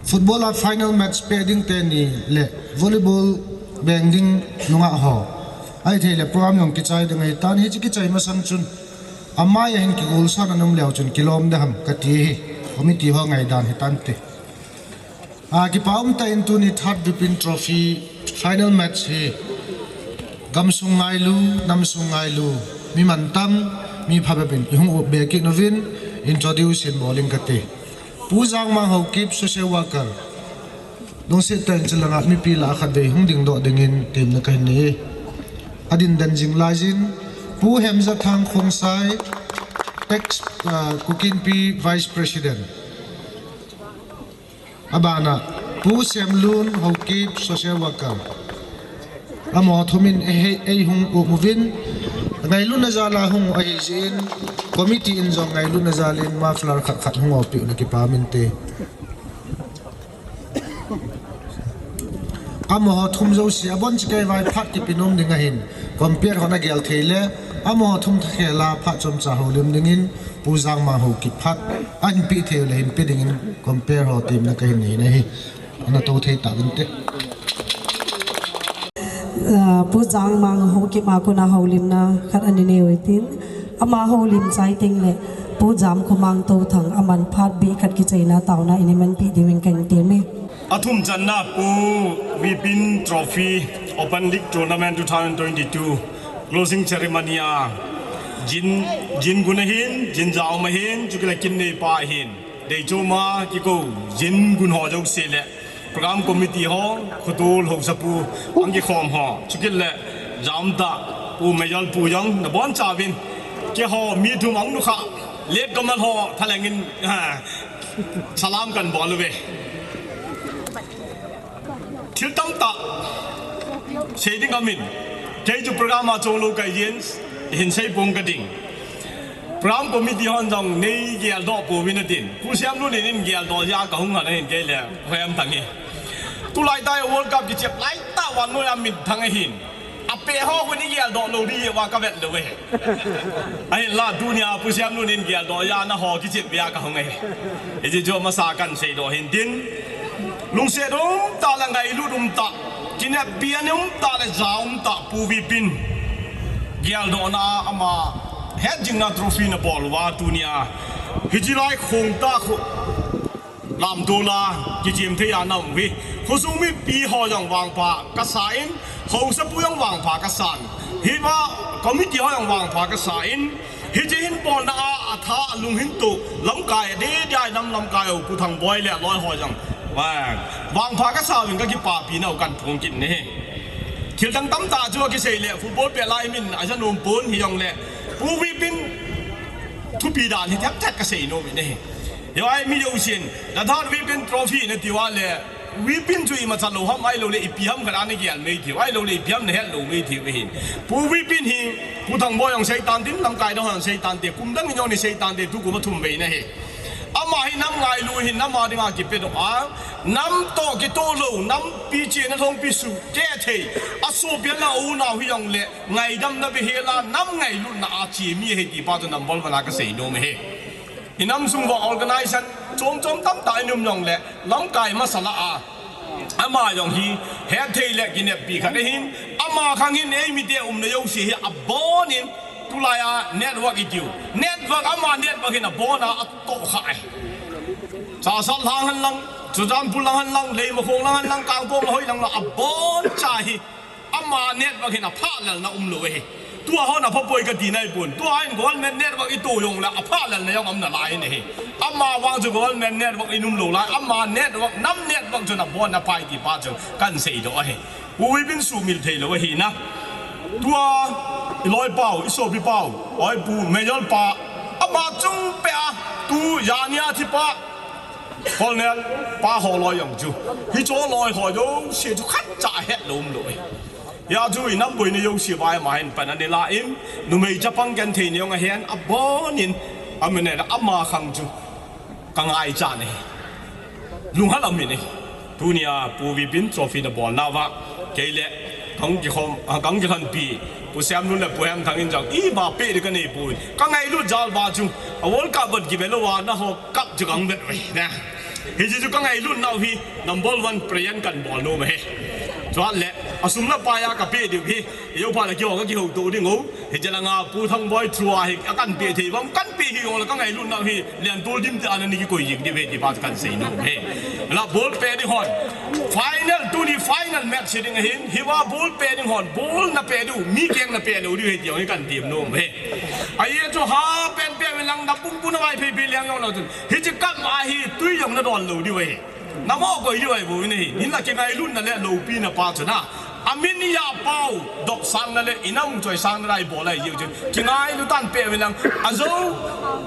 football a final match pe ding teni le volleyball beng ding nungah ho. Ahithei le program jong kichai ding ahitan, hiche kichai masang chun amai ahin kigolsahna um leu chun kilom ding ham kati hi committee ho ngaidan hitante. A, kipa umtah in tuni third Vipin Trophy final match hi gamsung ngailu, namsung ngailu, mi mantam, mi phabep in ihung uppe kit uvin introduce in bol ing kate. Pu Jangmang Haokip, social worker. Lungset tah in chulanga mipi lah a khatvei hung dingdoh dingin temna kahin nei e. Adin den jing laiyin, Pu Hemjathang Khongsai, ex, ah, Kuki Inpi Vice President. Abana, Pu Semlun Haokip, social worker. Amaho thumin ei, ei hung um uvin, ngailutna jal a hung u ahijeh in, committee in jong ngailutna jal in muffler khat khat hung oppeh u na kipa minte. Amaho thum jouse abon chikei vai phat kipe nom ding ahin, compere hon agel thei le, amaho thum thakhel a phat chomcha houlim dingin, Pu Jangmang Haokip phat ahin pe thei le hin pe dingin, compere ho temna kahin nei ahi. Ana tou thei ta vinte. Ah, Pu Jangmang Haokip a kona houlimna khat ana nei utin, ama houlim chai teng le, Pu Jamkhomang Touthang aman phat beh khat kichaina taona in iman pe dingin kahin teme. Athum channa Pu Vipin Trophy Open League Tournament two thousand twenty-two closing ceremony a jin, jin gun ahin, jin jaum ahin, chukile kin neipa ahin. Deichoma kikou jin gun ho jouse le program committee ho, khutol ho sapu, ang kikhom ho, chukile jam ta, Pu Mayal Pu jong, nabon chauvin, keiho mi thum ang nukha, let kamal ho, thalengin, ha, Salam kan bol uve. Thil tamtah sei ding amin. Kei chu program a chonglou kahi jin, hin sei pong kading. Program committee hon jong nei geldoh pouvin atin. Pu Siamlun in geldoh jeh a kahung ahin kei le Pu Hemthang hi. Tulai tah World Cup kichep lai tah vannoi a minthang ahin. Apeh ho khu nei geldoh lou ding uva kavet lou e. Ahinla tunia Pu Siamlun in geldoh jeh a nangho kichep uva kahung e. Hiche chu masa kan seidoh hintin. Lungset umtah le ngailut umtah, kineppi umtah le ja umtah Pu Vipin geldohna a ama hetjingna trophy nabol uva tunia hiche lai khongtah khu lamtol a kichim thei a naum uve. Khosung mipi ho jong vangpha kasan, haosapu jong vangpha kasan, hiva committee ho jong vangpha kasan, hiche hin bolna a atha alung hin toh lamkai adeh deh a inam lamkai u Pu Thangboi le aloi ho jong vangpha kasauvin kakipapinau kan phong kit in ahi. Thil dang tamtah chu akisei le football pet lai min aja nom pon hijongle Pu Vipin thupi dan hi themthat kasei nom in ahi. Hiva mi jousen, the third Vipin Trophy nati uva le, Vipin chu imacha lou ham ahiloule ipi ham khat a nagel mei thei u, ahiloule ipi ham nahet lou mei thei u ahin. Pu Vipin hi, Pu Thangboi jong sei tante, lamkai dang ho jong sei tante, kum dang in jong nei sei tante, tukum a thumvei na ahi. Ama hi nam ngailu ahin, nam a dinga kipedoh a, nam toh kitoh lou, nampi chena lhongpi sukeh thei, asopi a unau hijongle, ngaidamna behel a, nam ngailutna a che mi ahi ti pa chu number one a kasei nom ahi. Inam sung uva organization chom chom tamtah in um jongle, lamkai masa lah a, ama jong hi hetthei le kineppi khat ahin, ama khang hin eimite umna jouse hi abonin, tulai a network itiu, network ama network hin abon a atohkhah e. Chassad lang hen lang, Churachandpur lang hen lang, Leimakhong lang hen lang, Kangpokpi hoi lang lang, aboncha hi ama network hin aphalelna umlou ahi. Tua hon aphapoi kati naipon. Tua hin government network itoh jongle aphalelna jong um nalai in ahi. Ama vang chu government network in umlou lai, ama network, nam network chun abon aphai ti pa chu kan seidoh ahi. Pu Vipin sumil theilou ahina, tua iloipau, isopipau, oi Pu Major pa, ama chungpeh a, tu jania thipa Colonel pa ho loi jong chu, hiche loi ho jouse chu khatcha ahetlou umlou e. Hijeh chun inam boina jouse uva ama hin pan anei lah in, numei chapang genthei nei jong ahen, abonin, amin e, ama khang chu kangaichat e, lunghel amin e. Tunia Pu Vipin trophy nabolnauva, kei le kahung kikhom, kahung kilhonpi Pu Siamlun le Pu Hemthang in jong imacha peh ding kanei poi. Kangailut jal uva chu, a World Cup bou kive louva nangho cup chu kahung vet uve. Hiche chu kangailutnau hi number one prayer kan bol nom ahi. Chule asum le pai a kapeh diu hi, eiphat le kihou, kakihouto ding u. Hiche langa Pu Thangboi through a hi akanpeh thei uvam, kanpeh hih jongle kangailutnau hi lentol dimset a ana kikoi jing diu ahi ti pa chu kan sei nom e. La ball peh ding hon, final, tuni final match ding ahin, hiva ball peh ding hon ball napeh diu, mi keng napeh lou diu ahi ti jong hi kan tem nom e. Ajeh chu ha pen peh uvin lang, napumpu navaiphei phei leng jonglou chun, hiche cup a hi tui jong nadon lou diu ahi. Namoh koi diu ahi bou in ahi. Hinla kingailutna le loupina pa chu na Amin ya pau, dopsangna le inam choisangna lai bol lai jiu chu. Kingailu tan pe uvin lang. Ajo,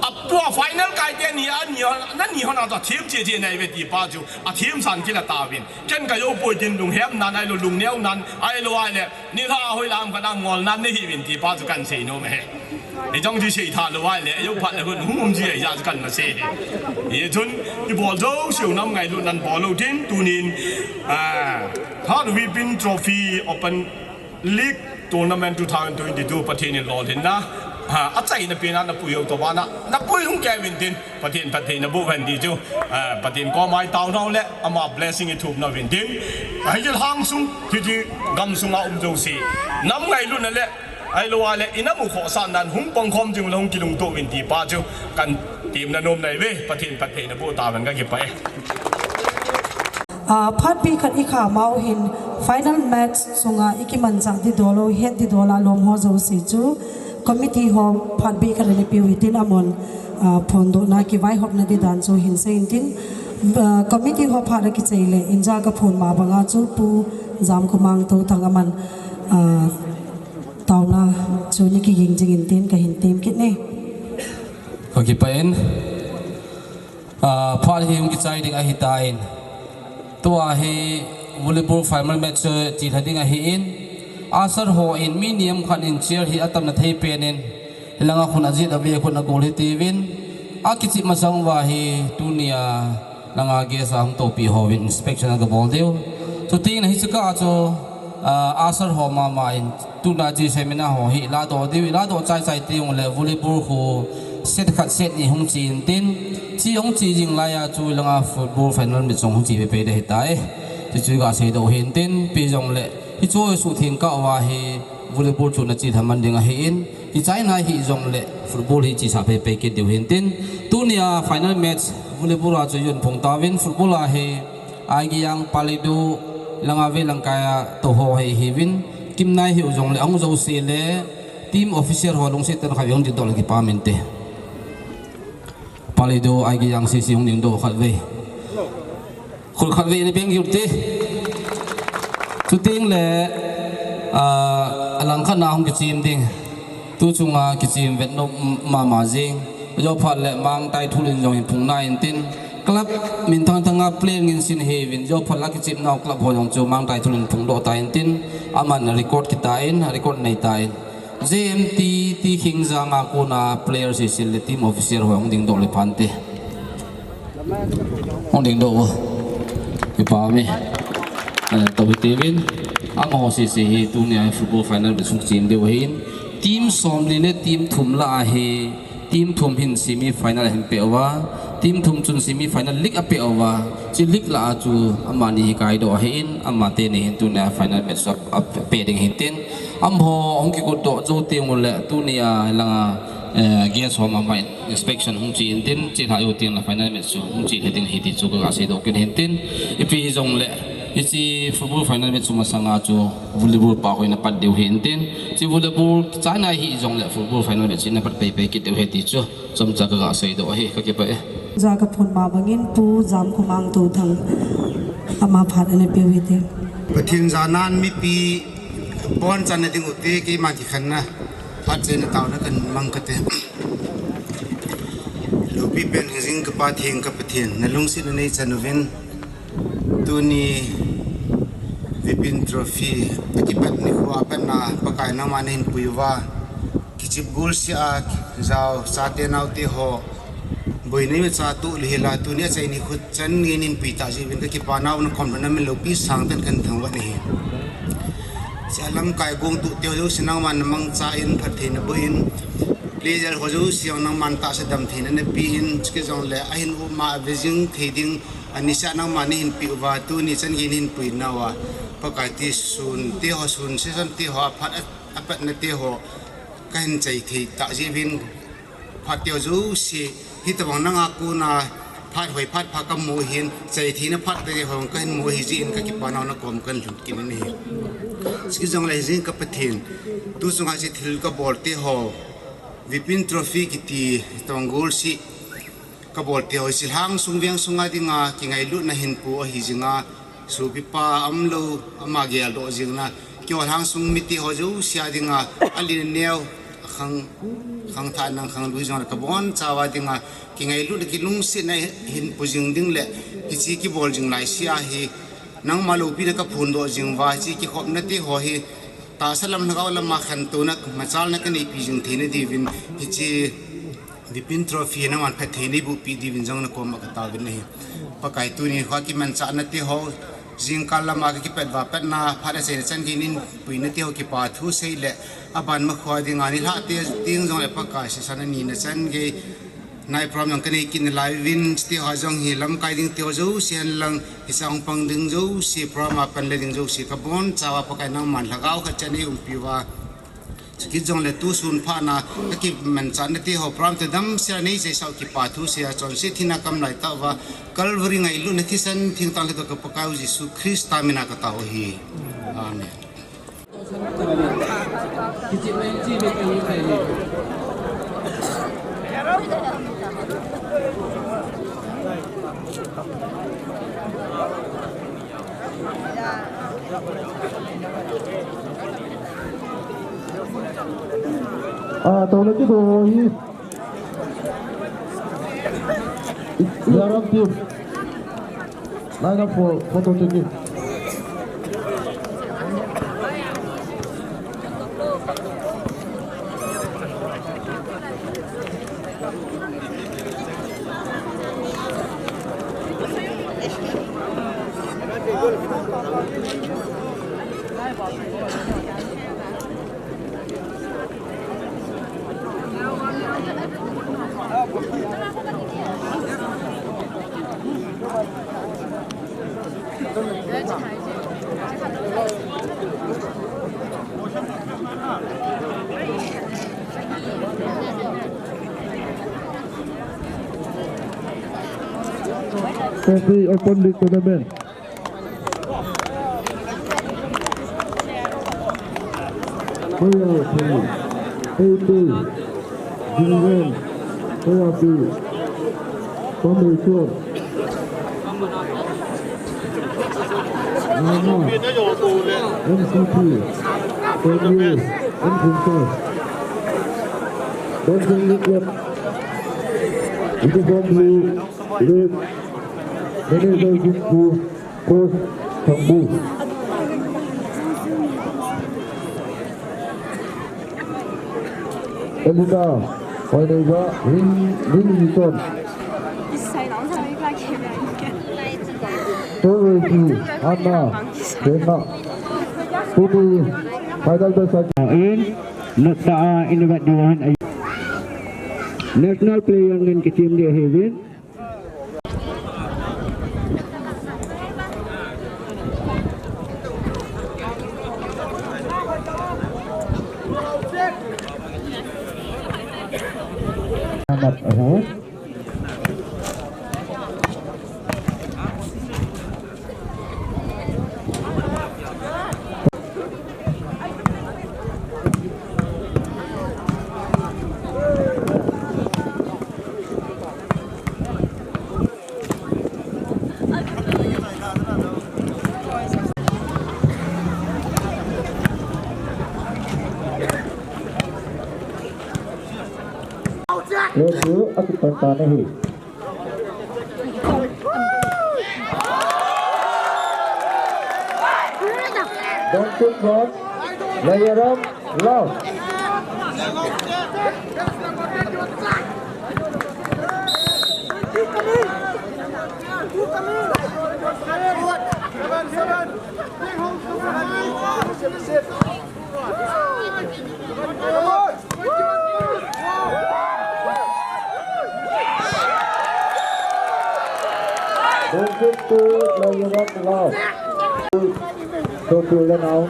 apua final kai te ni, ani ho, nani ho na to thim che che nai ve ti pa chu. Athim san kila tauvin. Ken ka jou poi tin lunghemna nai lo, lungneo nan, ahilou ahile. Nilhah a hoilam khat a ngolna nei hiuvin ti pa chu kan seinom e. Ijong chu seitha lou ahile, jou phat le hun hung um ji ahi jeh chu kan ma sei e. Hichun, ibol jouseu nam ngailutnan bol lou tin, tunin, ah, Third Vipin Trophy Open League Tournament two thousand twenty-two Pathen in lolhinna, ah, achaina pen a napui u tobang a, napui hung kei uvin tin, Pathen phatthei naboh hen ti chu, ah, Pathen koma i taona u le, ama blessing i thum nauvin tin. Ahi jeh lhang sung, hiche gamsunga um jouse. Nam ngailutna le, ahilou ahile, inam u khohsahnan hung pangkhom jing u le hung kilungtoh uvin ti pa chu, kan temna nom nai ve, Pathen phatthei naboh tahen kakipah e. Ah, phat bih khat i khamau hin final match sunga i kimanchah ding doh lou, het ding doh lou a lom ho jouse chu committee ho phat bih khat ana peh u hitin amun, ah, phondohna kivaihopna ding dan chu hin sei intin, ah, committee ho phat a kichai le inja ka phon ma banga chu Pu Jamkhomang Touthang aman, ah, taona chu nei kiging jing intin kahin tem kit e. Kakipah in. Ah, phat hi hung kichai ding ahitan. Tua hi volleyball final match, eh, chelha ding ahin. Usher hon mi niam khat in chair hi atamna thei pen in. Hilanga khun ajet ave khun agol hitiuvin. Akichep masang uva hi tunia langa guest a hung tohpi hovin inspection agabol diu. Chutengle hiche kah a chu, ah, usher ho mama in Tuna hiche seminar ho hi ladoh diu, ladoh chai chai teng ule volleyball khu set khat set ni hung che intin, che hung che jing laiya chu langa football final match jong hung che pei pei ding ahitai. Chuchu kaseidoh hintin, ipi jongle hichu suhtheng kah uva hi volleyball chu nachelha man ding ahin, kichaina hijongle football hi chesa pei pei kit diu hintin. Tunia final match volleyball a chu eihin phong tauvin, football a hi Aigiyang, Palidu, langa ve langkaiya tou ho hi ahiuvin, kimnai hiu jongle ahung jouse le team official ho lungset tah in khat hung dingdoh le kipah inte. Palidu, Aigiyang C C hung dingdoh khatvei. Khut khatvei nei peng kit ute. Chutengle, ah, alangkhat na hung kichem ding. Tu chunga kichem vet nom mama jing. Jou phat le Mangtai Thul in jong hin phong nai intin. Club minthang thanga player ngin sin ahiuvin. Jou phat la kichepnau club ho jong chu Mangtai Thul in phongdoh ta intin. Aman record kitan, record nei tan. J M T, T Khingja a kona player sese le team official ho hung dingdoh le phante. Hung dingdoh u. Kipah e. Eh, tou hitiuvin. Amaho sese hi tunia football final match hung chem diu ahin. Team somli le team thum lah a hi. Team thum hin semi final ahin peh uva. Team thum chun semi final league apeh uva. Hiche league lah a chu amani hi kaidoh ahin. Amateni hin tunia final match a, apeh ding hintin. Amaho hung kigotdoh jou teng ule tunia langa, eh, guest ho mama in inspection hung che intin, chelha jou teng le final match chu hung chelha ding ahi ti chu kaseidoh kit hintin. Ipi hijongle, hiche football final match chu masanga chu volleyball pa ho in apat diu hintin. Hiche volleyball chaina hijongle football final match in apat pei pei kit diu ahi ti chu chomcha kaseidoh ahi, kakipah e. Jaga phon ma bangin Pu Jamkhomang Touthang ama phat ana peh u hite. Pathen janan mipi bonchanna ding ute, keima kikhenna phat chenna taona kan mang kate. Loupi pen hingjing ka Pa theng ka Pathen, nalungsetna neichan uvin. Tuni Vipin Trophy akipat nikho a patna Pakai nangma nahin pui uva. Kichep golseh a jao chate naote ho boina imacha toh lou hela, tuni achaini khu chan gei nahin pui tah jeh uvin kakipah nau nakhom lhonna min loupi sangtah in kahin thangvah nahi. Hiche lamkai gongtoh teu jouse nangman namangcha in phatthei naboh in, player ho jouse jong nangman tahsa damtheina napeh in, chuti jongle ahin um a ave jing thei ding anisea nangman nahin peh uva, tuni chan gei nahin pui nauva Pakai ti sun teho, sun season teho, aphat a, apatna teho kahin chai thei tah jeh uvin, phat teu jouse hitobang nanga kona phat hoi phat pha kamu ahin, chai theina phat teho kahin mu ahi jeh in kakipah nau nakom kahin lhun kit in ahi. Chuti jongle hingjing ka Pathen, tu chunga hiche thil kabol teho, Vipin Trophy kiti tobang golseh kabol teho, hiche lhang sung veng sunga dinga kingailutna hinpo ahi jinga, sopipa umlou ama geldoh jingna, Keiho lhangsung mite ho jouse a dinga, alen aneo, akhang, khangthah nang khangluh jong le kabonchauva dinga, kingailutna kilungsetna hin pujing ding le, hiche kibol jing laisea hi, nangma loupina kaphondoh jing uva, hiche kikhopna teho hi, tahsa lam lhagao lama khantouna, machalna kaneipi jing theina diuvin, hiche Vipin Trophy nangman phatthei neiboh peh diuvin jong nakoma kataovin ahi. Pakai tuni nikho kimanchahna teho, jingkah lama kakipet uva patna, phat achaina chan gei neipuina teho kipa thu sei le, aban makhoa dinga nilhah te ding jong le Pakai sisan anina chan gei, nai program jong kanei kit nalai uvin, chuteho jong hi lamkai ding teho jouse henlang, hiche a hung pang ding jouse, program a panla ding jouse, kabonchauva Pakai nangman lhagao khat chan eiumpi uva. Chukit jongle tusun phatna, kakimanchahna teho, program te damsel a neiseisah u kipa thu seia, chonset thina kamlai tah uva, Calvary ngailutna thisan thengtah lhagao ka Pakaiu Jesu Christa mina katao ahi. Amen. Ah, tole ki do hi. Yaram team. Line up for photo taking. Trophy Open League Tournament. Player three, Teitei, Jingwen, Player B, Pameichon, Mama, M C P, Tony, M Kumsar. Dancing Network, Uniform Blue, Red, Manager Jingku, Coach Thangbu. Elena, Hoineiba, Ring, Ring Newton. Toreti, Anna, Kena. Tuni, final best. In, nasa, in, National player ngen kitim dia ahiuvin. Amat ahu. Red Bull akipan tana hi. Don't shoot, God. Lay it up. Love. Don't get to play it up loud. Don't do it now.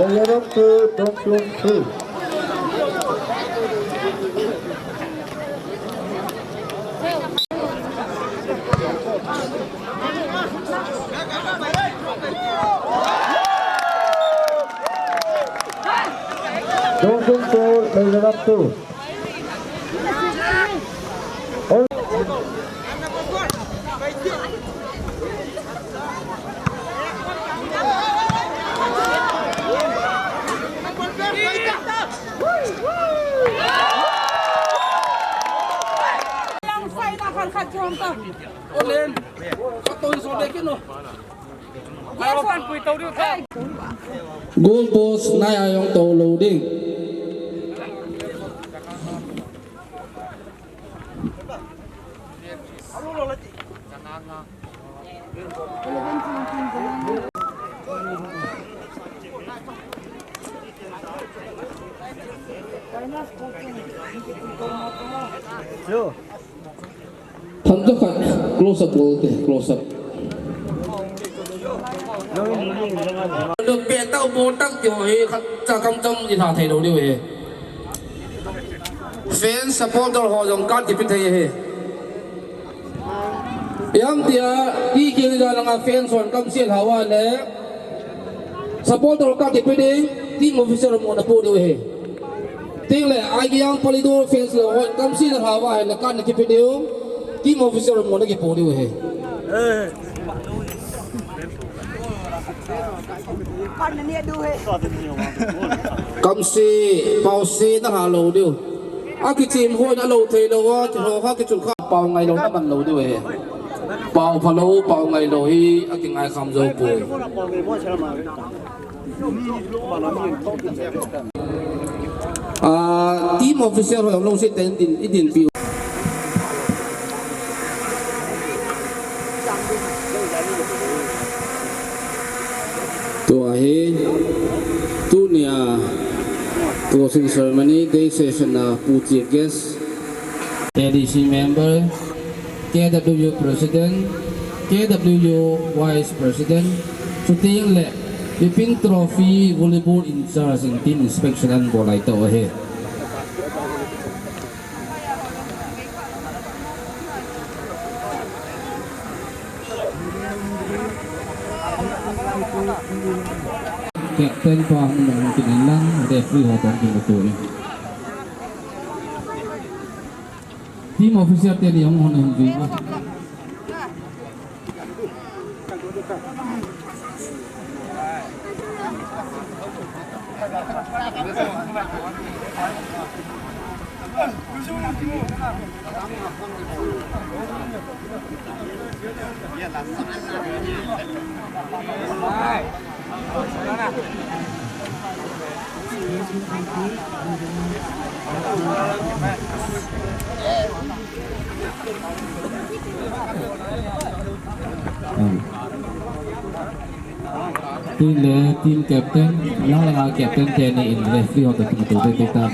Eleven two, Dongchung three. Dongchung four, Mizoram two. Goal post nai a jong tou lou ding. Thanto khat, close up bol te, close up. Lo pe tau bol tak ti ho hi khat cha kam cham i tha thei lou diu hi. Fan supporter ho jong kan ti pi thei hi. Iam tia, i kil ja langa fan son kam sil hawa le. Supporter ka kipe ding, team officer mo na po diu hi. Ting le, ai ki yang pali do fans le, hoi, kam si na hawa hi, le kan na kipe diu, team officer mo na kipo diu hi. Kam si, pau si na ha lo diu. A kichim hoi na lo thei lo, a kiho ha kichul kha pau ngai lo na man lo diu hi. Pau pha lo, pau ngai lo hi, a kingai kham zo poi. Ah, team officer ho jong lungset tah in i din pi u. Tua hi, tunia closing ceremony, day session a Pu Chief Guest, A D C member, K W U President, K W U Vice President, chuteng le Bipin Trophy Volleyball in charge in team inspection an bol lai tau ahi. Captain pa hung dong kin lang, referee ho tong kin tu. Team officer te ni hung hon hung vi. Team le, team captain, lang langa captain teni in referee ho toh kimuto ding ta.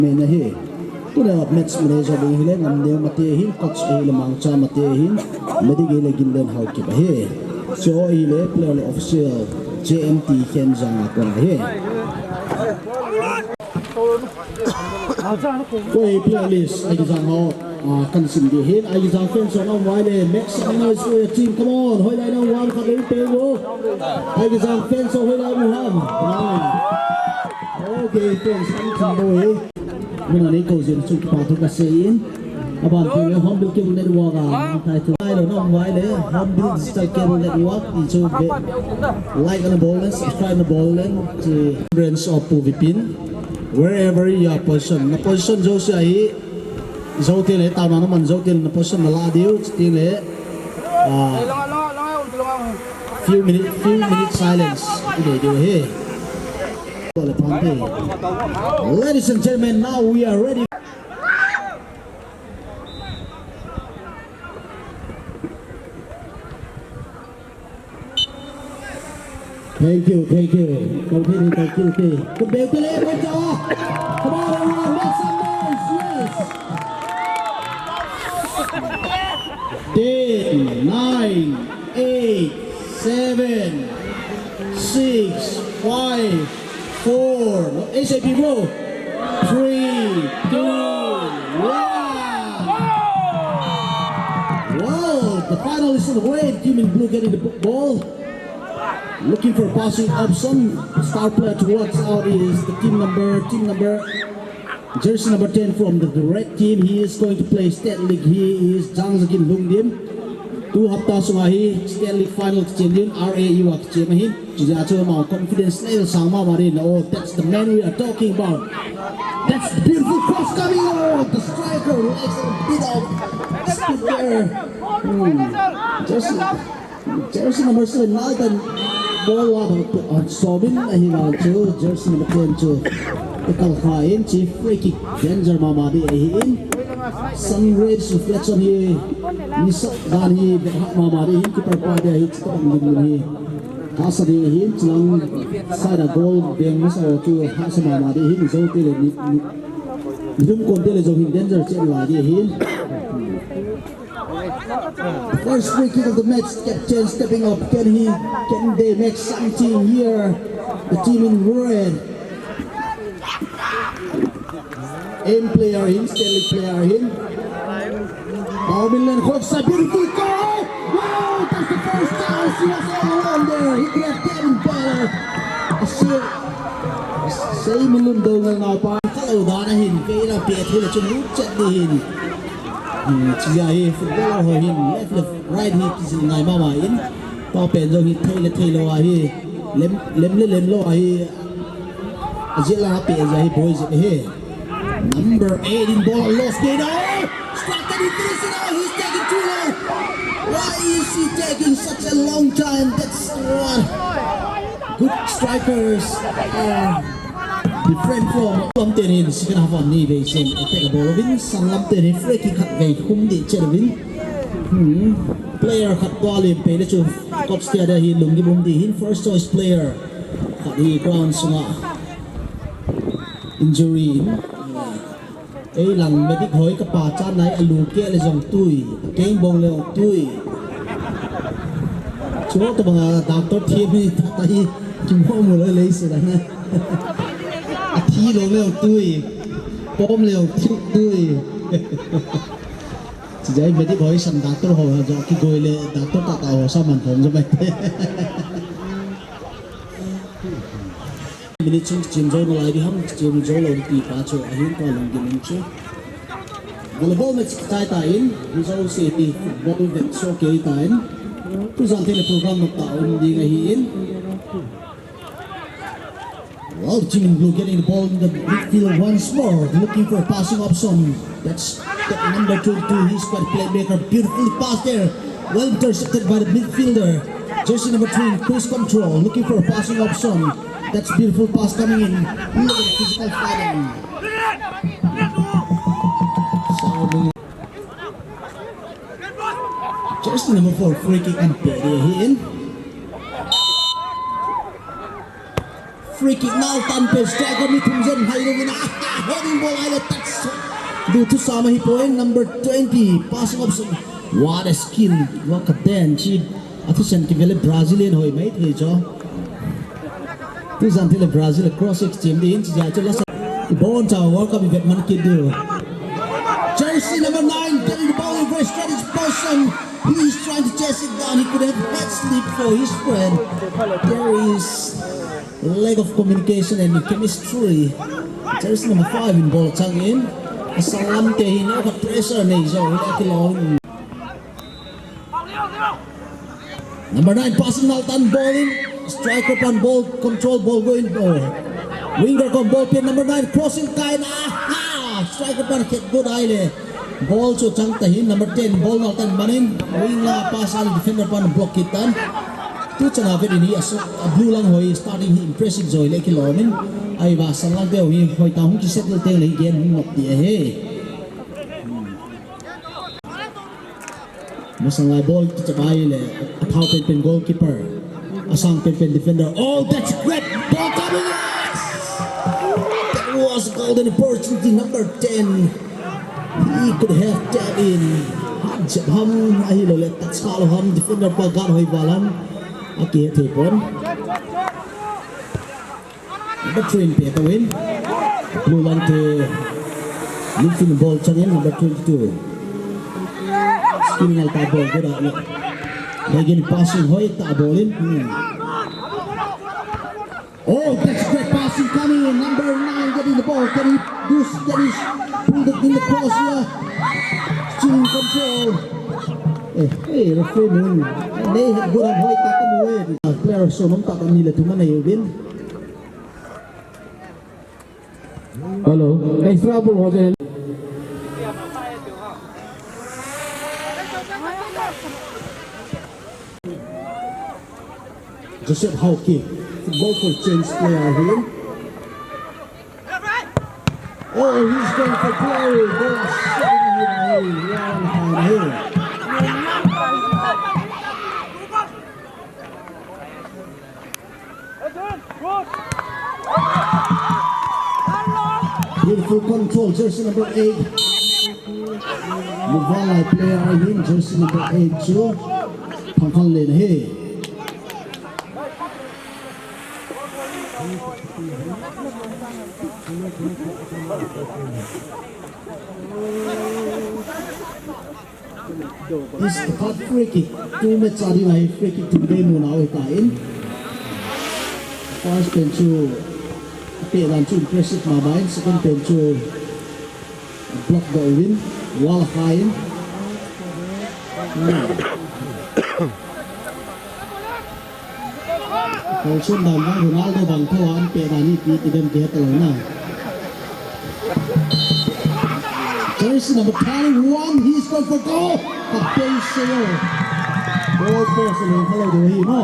Mena hi. Tuna match manager ding hile Ngamneo Mate ahin, coach ahile Mangcha Mate ahin, medic ahile Ginlen Haokip ahi. Cho ahile player le official J M T Khemjang a kon ahi. Koi playlist, Aigijang ho, ah, kan sim ding ahin, Aigijang fans ho na um uva le, make some noise for your team, come on, hoilai na um ham, khat le pe vo. Aigijang fans ho hoilai um ham. Ah. Okay, fans, kan sim ding ahi. Muna nei kou jing chu kipa thu kasei in. Aban te le Hornbill Cable Network a, tai thu. Ai lo na um uva le, Hornbill Digital Cable Network, ti chu ve. Like ana bol le, subscribe ana bol le, ti. Friends of Pu Vipin. Wherever you are position, na position jouse a hi, jou teng le, tama na man jou teng le, na position na la diu, teng le, ah, few minute, few minute silence, i nei diu ahi. Ladies and gentlemen, now we are ready. Thank you, thank you. Thank you, thank you. Come on, everyone, make some noise. Ten, nine, eight, seven, six, five, four. No, A S A P, bro. Three, two, one. Wow, the final is on the way. Team in blue getting the ball. Looking for passing option. Star player to watch out is the team number, team number, jersey number ten from the red team. He is going to play State League. He is Jang Zakin Lungdim. Two hapta sunga hi State League final kichem din, R A U a kichem ahin. Chujeh chun ama confidence level sang mama din. Oh, that's the man we are talking about. That's the beautiful cross coming out. The striker who makes a bit of speed there. Hmm. Jersey, jersey number seven, Naltan. Ball a bang tu on Sobin ahi vang chu, jersey number ten chu. Ekal kha in chi free kick, danger mama di ahi in. Sun rays reflection hi nisa dan hi bek ha mama di hin, keeper pa di ahi, chita ang din hi. Hasa di hin, chilang side a goal beng masa chu hasa mama di hin, zo te le ni, ni, ni dum kon te le zo hin danger che lai di hin. First free kick of the match, captain stepping up. Can he, can they make something here? The team in red. Aim player hin, State League player hin. Baumin Len Khoksa, beautiful goal! Wow, that's the first chance. He was all alone there. He could have gotten better. Ase, ase Minlun Dongel nau pa. Kalau dana hin, kei la pe thei la chun lut chat di hin. Hmm, chia hi footballer ho hin, left, left, right hi kizil ngai mama in. Pa pen jong hi thei le thei lo a hi. Lem, lem le lem lo a hi. Ajila pe ja hi boy je hi. Number eight in ball, lost it. Oh! Struck and he finished it out. He's taking too long. Why is he taking such a long time? That's what good strikers are different from. Lam ten in second half on ni vei chen attack a ball uvin, sang lam ten in free kick khat vei khum di chen uvin. Hmm. Player khat ball in pe le chu coach te da hi lungkim um di hin, first choice player. Khat hi ground sunga injury in. Ei lang medic hoi ka pa chan nai, alu ke le jong tui, keng bong le jong tui. Chumo to banga doctor thiam hi ta ta hi, chumo mu le le se da na. Athi lo le jong tui, pom le jong tui. Chijai medic hoi san doctor ho jong kigoi le doctor ta ta ho sa man thon jo mai. Minute chung chem jou nalai di ham, chem jou lou di pa chu ahin ka lungdim in chu. Volleyball match kichai tan, result se ti football match so kei tan. Tujan thei le program nop ta um ding ahin. Well, team in blue getting the ball in the midfield once more, looking for a passing option. That's step number twenty-two. He's got a playmaker. Beautifully passed there. Well intercepted by the midfielder. Jersey number three in cruise control. Looking for a passing option. That's beautiful pass coming in. Look at the physical fighting. So, jersey number four, free kick and pay in. Free kick now, Tan Pen striker mi thum jen hai lo vin a, heading ball ai le touch. Du thu sama hi point number twenty, passing option. What a skill, what a dance. Chi, a thu sen ki vele Brazilian hoi mai thei cho. Tujan thei le Brazil cross exchange di in chi ja cho la sa. Bon cha World Cup vet man ki du. Jersey number nine getting the ball in very strategic position. He is trying to chase it down. He could have head slip for his friend. There is lack of communication and chemistry. Jersey number five in ball chang in. Asalam te hin a pressure nei jo in akilong. Number nine passing now, tan ball in. Striker pan ball control, ball go in. Oh. Winger kon ball pe number nine crossing kai na. Aha! Striker pan khet go dai le. Ball chu chang ta hin number ten ball nal tan manin, wing a pass a defender pan block kit tan. Tu chana vet in hi a so, a blue lang hoi starting hi impressive joi le kilom in. Ai va sang lang te hoi, hoi ta hung ki settle te le hi gen hung nop ti ahi. Masang lai ball kichabai le, a thao pen pen goalkeeper. Asang pen pen defender. Oh, that's great! Ball coming! Yes! That was golden opportunity number ten. He could have tapped in. Jep ham ahilou le, touch kha lou ham, defender pa guard hoi val ham. Akihe thei pon. Number three in pe tau in. Blue line te. Lufin ball chang in, number twenty-two. Skill ngai ta ball, good out. Again, passing hoi ta ball in. Hmm. Oh, that's great passing coming in. Number nine getting the ball. Can he do, can he pull the, in the cross here? Still in control. Eh, hey, referee mun. Nei het guram hoi ta ka mu e. Player so nom ta ka ni le tu ma nei uvin. Hello. Extra ball ho je. Joseph Hauki, football for change player here. Oh, he's going for glory. Ball shot in the air. One time here. Beautiful control, jersey number eight. Muvalai player ahin, jersey number eight chu. Phangkhal len ahi. This is the first free kick. Two minutes a ding ahi, free kick tum dei muna ahi tan. First pen chu, pe dan chu impressive mama in, second pen chu block doh uvin, wall kha in. Kol sun dan vang Ronaldo bang tho an pe dan ni ti ti dem ke ta lo na. Jersey number thirty-one, he's going for goal. But they say, oh. Goal post lo, hello, do he, no?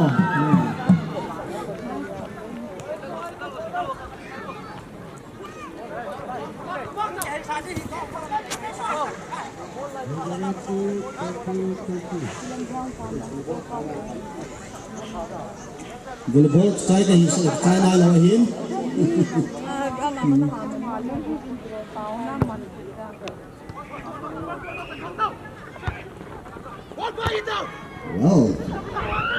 Volleyball chai ka hi se, chai nai lo hin. Wow.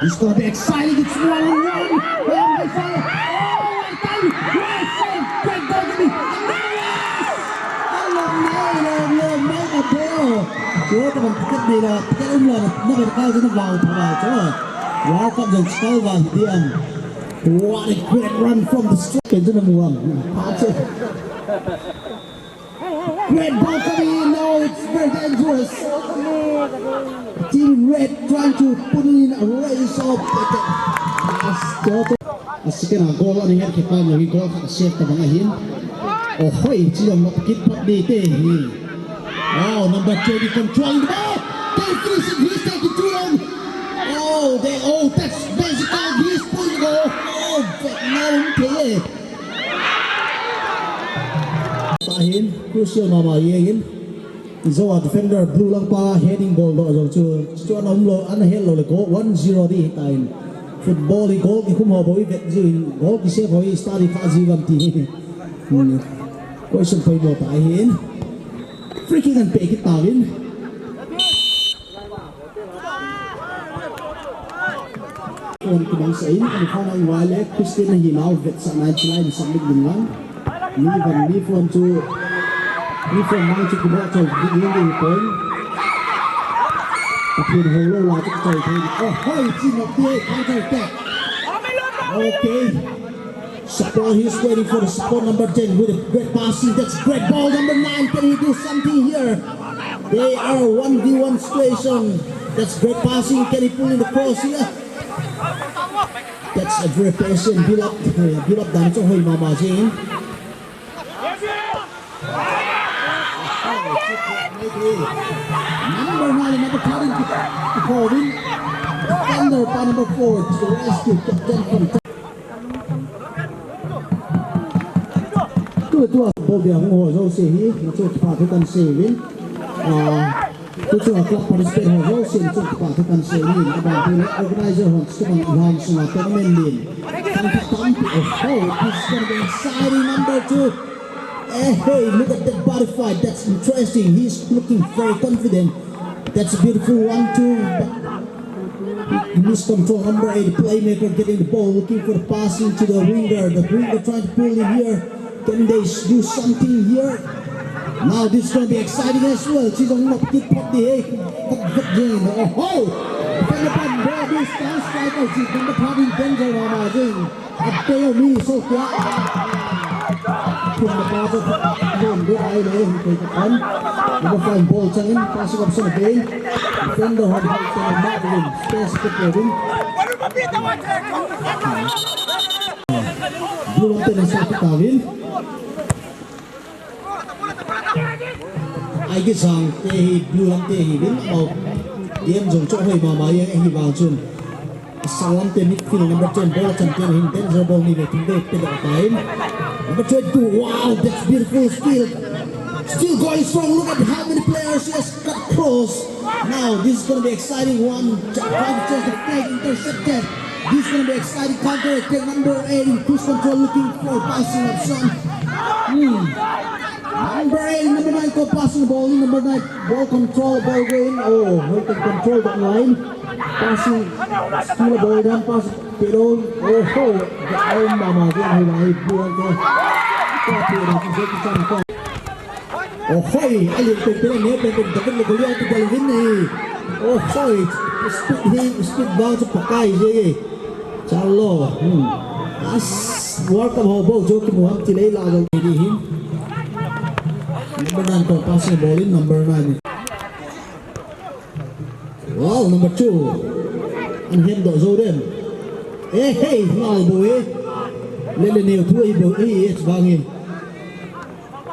This is gonna be exciting. It's one on one. Oh, my God. Oh, my God. Yes, yes. Great goal to me. Yes. Hello, my, hello, my, hello. Chuta bang ticket nei la, ticket um la, na bang ka jin vang tha ba chu. Wow, ka jong skal ba hi diam. What a great run from the strike. Ken jin muang. Pass. Great ball coming in now, it's very dangerous. Team Red trying to put in a race of a second goal on the head, kipa ni goal khat save ta bang ahin. Oh, hoi, chi jong nok kit pat ni te hi. Oh, number twenty controlling the ball. They finish it, he's taking too long. Oh, they, oh, that's basically his point goal. Oh, but now, okay. Tahin, crucial mama yengin. Zo a defender blue lang pa heading ball doh jong chu. Chu ana um lo, ana het lo le goal one zero di hitain. Football hi goal kikhum ho bou i vet jiu in, goal kisave ho hi study kha jiu gam ti hi. Hmm. Question poimo tahin. Free kick an pe kit tauvin. Phone kibangsa in, an phone a i vai le, Christian na hi nau vetsahna in chulai in submit ding lang. Mi van, mi phone chu, mi phone mang chu kibo choi ding ding ding point. Pathen hou lou la chu choi thei. Oh, hoi, chin of the counter attack. Okay. Support, he's waiting for the support number ten with a great passing. That's great ball, number nine. Can he do something here? They are one v one situation. That's great passing. Can he pull in the cross here? That's a very patient build up. Uh, build up dan chu hoi mama jing. Number nine, number thirteen, Corwin. Defender pa number four to the rescue. Captain from Tua, tua, bol bia hung ho jouse hi, na chu kipa thu kan sei uvin. Ah, tu chunga club participant ho jouse, na chu kipa thu kan sei uvin. Aban tu le organizer hon, chu bang ilam sunga tournament din. Kan ka tampi, oh, oh, this is gonna be exciting number two. Eh, hey, look at that body fight. That's interesting. He's looking very confident. That's a beautiful one too. He miscontrol number eight playmaker getting the ball, looking for the passing to the winger. The winger trying to pull in here. Can they do something here? Now this is gonna be exciting as well. She's on the kick for the eight. Oh ho! Defender by Bobby Star striker. She's number thirty in danger. Amazing. Ateo mi so kya. Thum na pa chu lom du ai le, hung kei ka pan. Number five ball chang in, passing option again. Defender hon hal te na ma win. Space to play win. Blue lam te na sa ta win. Ai ki sang te hi blue lam te hi win. Au. Game jong chu hoi mama yang hi vang chun. Sanglam te midfield number ten, ball champion hin danger ball ni ve thum ve pe da time. Number twenty-two, wow, that's beautiful steal. Still going strong. Look at how many players he has cut cross. Now this is gonna be exciting one. Ch- trying to change the flag, intercepted. This is gonna be exciting counter attack. Number eight in cruise control, looking for passing option. Hmm. Number eight, number nine, caught passing ball in. Number nine, ball control, ball going. Oh, he can control that line. Passing, steal ball down, pass, Pedro. Oh, ho, the own mama, the own mama, he blew out the. Oh, hoi, ai le pe pe ne pe pe, double le goal out, double win ne. Oh, hoi, speed hi, speed bang chu pakai je. Chalo. Hmm. As World Cup ho bou chu kimu ham ti lei la jong ni hin. Number nine caught passing ball in number nine. Wow, number two. An hem doh jou dem. Eh, hey, ngal bou e. Le le neo thu e bou e, eh, vang e.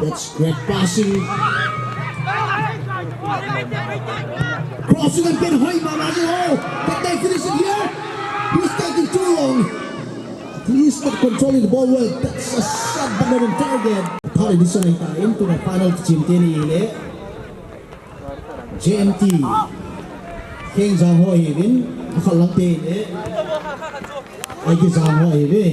That's great passing. Crossing and get hoi mama ji ho. Can they finish it here? He's taking too long. He's not controlling the ball well. That's a shot, but not on target. Thale ni so ta into the final team teni le. J M T. Khengjang ho hi vin. Akhalang te le. Ai ki sang ho hi ve.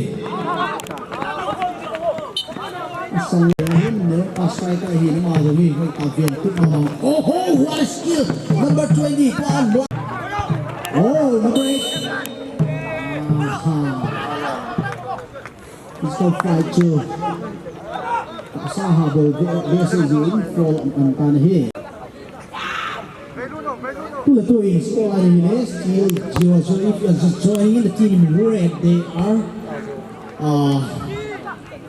Sang hin ne, pasai ka hin ma jong hi, hoi ta vian tu ma. Oh ho, what a skill. Number twenty, come on. Oh, number eight. Aha. He's got five two. Saha bol ve se jin, foul an tan hi. Tule tu in score line hi le, still zero zero. If you are just joining in, the team in red, they are, uh,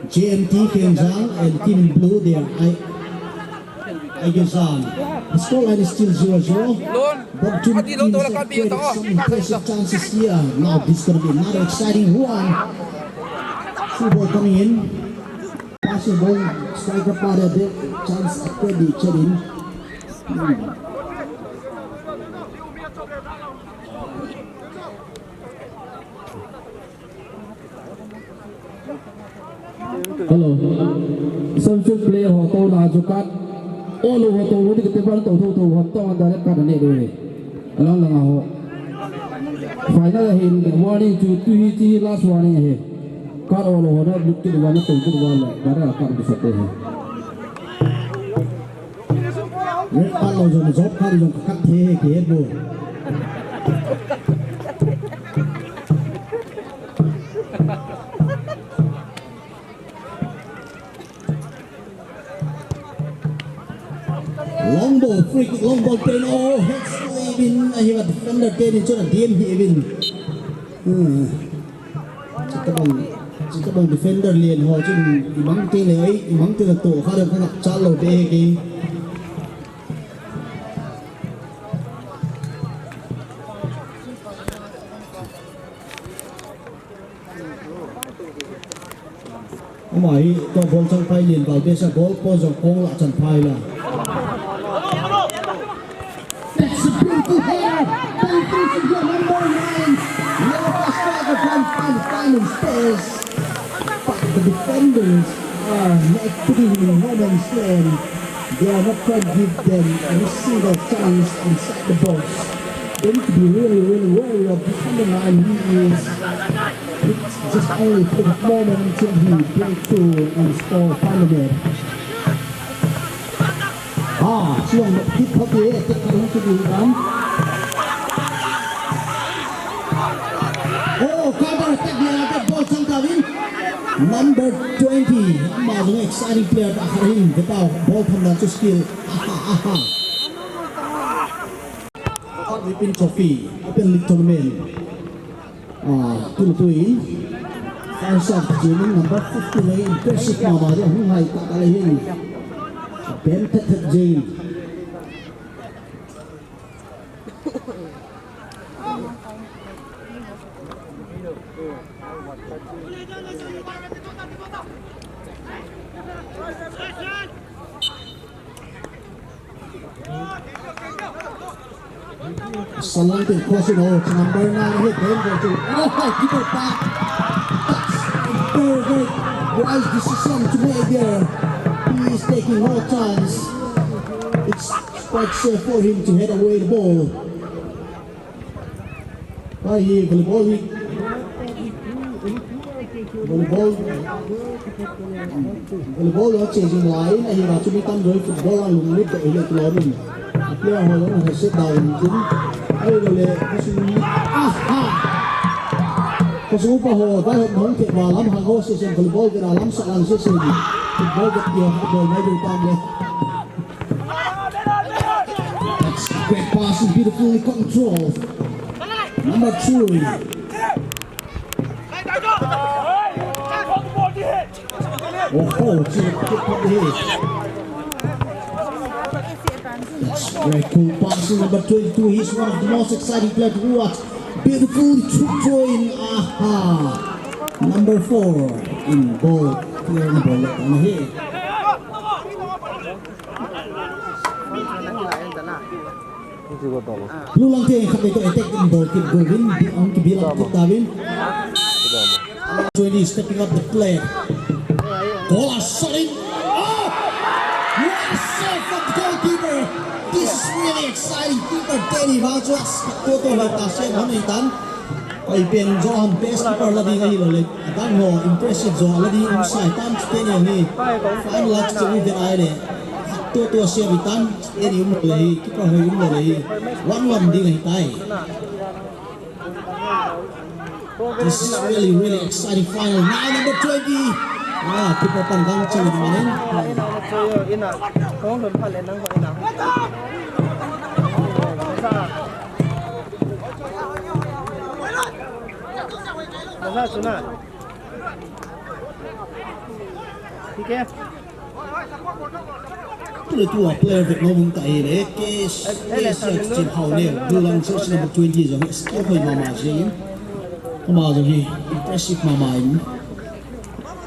J M T Khengjang, and team in blue, they are I, Aigesang. The score line is still zero zero. But two teams have created some impressive chances here. Now this is gonna be another exciting one. Through ball coming in. Passing ball, striker pa dia, chance a credit, Chedin. Hmm. Hello. Substitute player ho to na chu cut. Olo ho to lo di kete ban to to to ho to an direct cut ne do. Alang lang ho. Final hin warning chu tu hi chi last warning hi. Cut olo ho na lut kit wan to tu wan la. Direct cut bi sakte hi. Red card lo jong, job card jong ka cut the he ke he bo. Long ball, free kick, long ball, ten. Oh, head slip in, ahi va defender ten in chun a D M hi vin. Hmm. Chutabang, chutabang defender lian ho chun imang te le, ai, imang te le to kha le kha chalo te ke. Ama hi to ball chang phai lian bal te sa goal post jong kong la chan phai la. That's a beautiful header. Penalty to number nine. Never striker from time to time in space. But the defenders are not putting him in no man's land. They are not trying to give them any single chance inside the box. They need to be really, really wary of this number nine. He is, it's just only for the moment until he break through and score finally. Ah, chuang hit phat e, attack hung chu ding dan. Oh, counter attack dia, attack ball chang ta vin. Number twenty, ama jong exciting player ta kha hin, vetau, ball tham dan chu skill. Aha, aha. Hot Whipping Trophy, Open League Tournament. Ah, tun tui. Fans of Jim number fifty le impressive mama le hung hai ta ka le hin. Ben Thet Thet Jim. Salante cross it out, number nine hit, then go to, oh, keeper back. That's a very, very wise decision to make there. He is taking no chance. It's quite safe for him to head away the ball. Ahi, volleyball hi. Volleyball. Volleyball lo che jing lai, ahi ra chu mi tam joi football a lunglut doh le kilom in. Player ho jong ho set down in. Ahilou le, khosung, aha! Khosung upa ho, vai ho hung thep va lam hang ho sesen, volleyball kira lam sah lang sesen. Football kiti ho, football mai ding tam le. That's great passing, beautifully controlled. Number three. Oh, oh, it's a good pop here. That's great, cool passing, number twenty-two. He's one of the most exciting players to watch. Beautiful throw in. Aha. Number four in goal. Clear in goal. Let on here. Blue lang te khat to attack in ball kit go win, bi-, ang ki bilang kit ta win. Twenty stepping up the play. Goal a shot in. Oh! What a save from the goalkeeper. This is really exciting. Keeper Danny Vazuas. Toto hota save hon tan. Koi pen jo ham best keeper la ding ahi lo le. Adang ho impressive jo la ding um sai tam chu te ne hi. Final last chu ve ai le. Toto save tan. Eni um le hi, keeper hoi um le hi. One one ding ahi tai. This is really, really exciting final. Now number twenty. Ah, keeper pan gang chang manin. Nasa suna. Tule tua player vet nom ta hi le, K S, K S Chin Hau ne, Dulang jersey number twenty jong, skill hoi mama jing. Ama jong hi impressive mama in.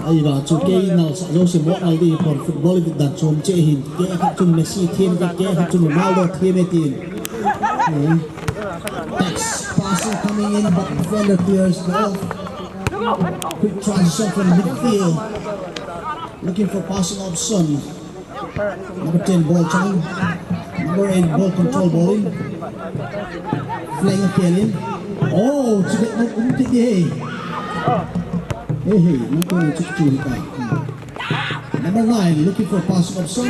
Ahi ba chu kei nal sa jo se mo nal di pon football vet dan chom che hin. Kei khat chun Messi them, kei khat chun Ronaldo them e tin. Hmm. That's passing coming in, but defender clears it off. Quick transition from midfield. Looking for passing option. Number ten ball chang. Number eight ball control ball in. Flank kel in. Oh, chibet mo um ti di hey. Hey, hey, number eight chuk chu hi ta. Number nine looking for passing option.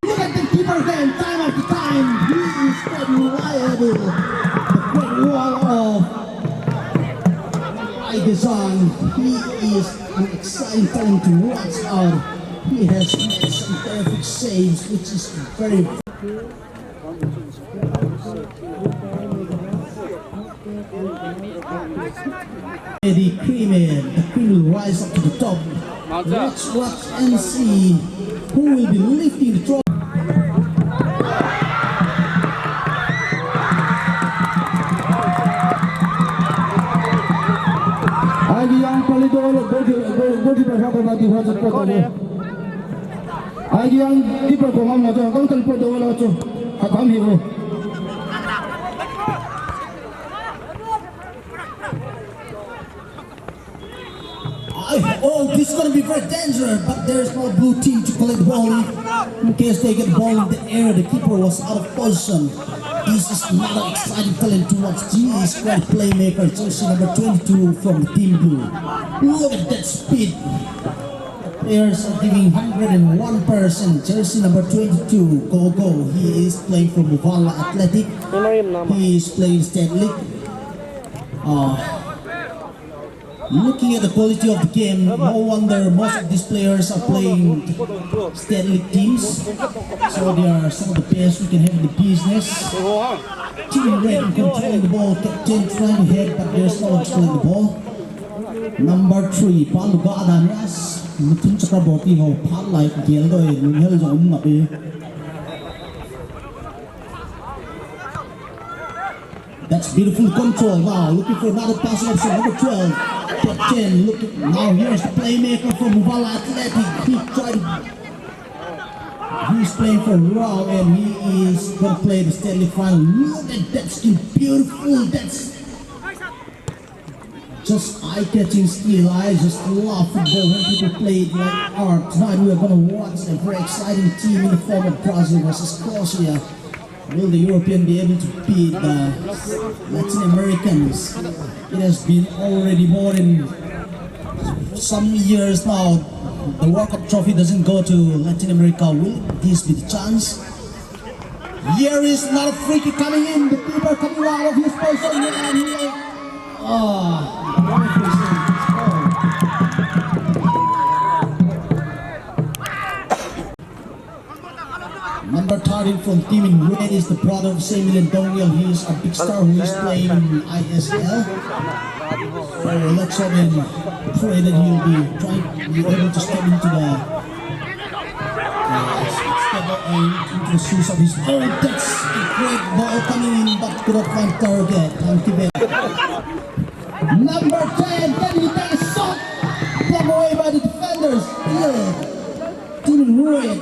Look at the keeper again, time after time, he is quite reliable. The great wall of Aidezan, he is an exciting talent to watch out. He has made some perfect saves, which is very The cream, the cream will rise up to the top. Let's watch and see who will be lifting the trophy. Agi yang pali do, do, do, do, do, Agi yang keeper ko ngam na to, kang tal po do la to. Khat ham hi o. Ay, oh, this is gonna be very dangerous, but there's no blue team to collect ball in case they get ball in the air. The keeper was out of position. This is another exciting talent to watch. He is quite a playmaker, jersey number twenty-two from the team blue. Look at that speed. The players are giving hundred and one percent. Jersey number twenty-two, Gogo. He is playing for Mubala Athletic. He is playing State League. Uh, Looking at the quality of the game, no wonder most of these players are playing State League teams. So they are some of the best we can have in the business. Team Red controlling the ball, captain trying to head, but there's no one controlling the ball. Number three, Paluga Danias. Mutum Chakraborty ho, Pal Lai Geldo, Lunghel Zong Mabe. That's beautiful control now. Looking for another pass option. Number twelve. Captain. Look. Now here's the playmaker from Mubala Athletic. He tried. He's playing for Rao and he is going to play the State League final. Look at that skill. Beautiful. That's just eye-catching skill. I just love football when people play it like art. Tonight we are going to watch a very exciting team in the form of Brazil versus Croatia. Will the European be able to beat the Latin Americans? It has been already more than some years now. The World Cup trophy doesn't go to Latin America. Will this be the chance? Here is another free kick coming in. The keeper coming out of his position and he, ah, Number thirteen from team in red is the brother of Samuel and Dongwell. He is a big star who is playing in I S L. So let's hope and pray that he'll be trying, be able to step into the, uh, step up and into the shoes of his. Oh, that's a great ball coming in, but could not find target. Thank you very Number ten, can he take a shot? Blocked away by the defenders. Yeah. Team Red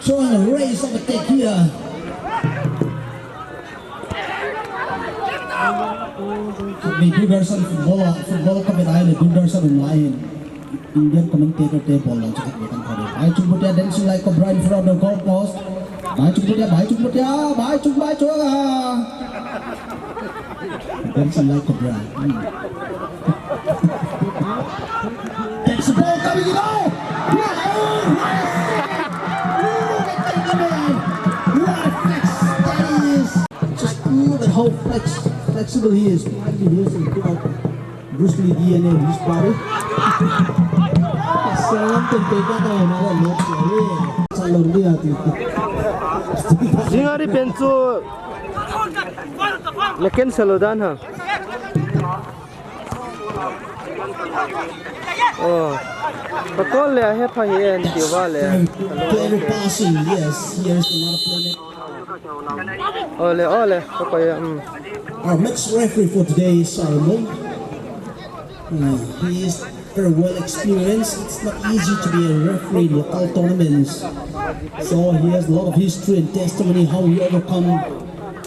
showing a race of attack here. May Dougherson football, football ka vet ahile Dougherson um lai hin. Indian commentator te bol lang chakhat ve kan kha de. Bhai Chung Bhutia dancing like cobra in front of the goal post. Bhai Chung Bhutia, Bhai Chung Bhutia, Bhai Chung, Bhai Chung, ah. Dancing like cobra. Hmm. That's the ball coming in. Oh! What a race! Look at that man! What a flex that is! Just look at how flex, flexible he is. He is in Bruce Lee D N A in his body. Salam tente ka na na lo lo. Salam dia tu. Jing ari pen chu na cancel lo dan ha. Oh. Pakol le he pha hi en ti va le. Clever passing, yes. Here's another play. Ole, ole, okay, um. Our next referee for today is Solomon. Uh, he is very well experienced. It's not easy to be a referee in local tournaments. So he has a lot of history and testimony how he overcome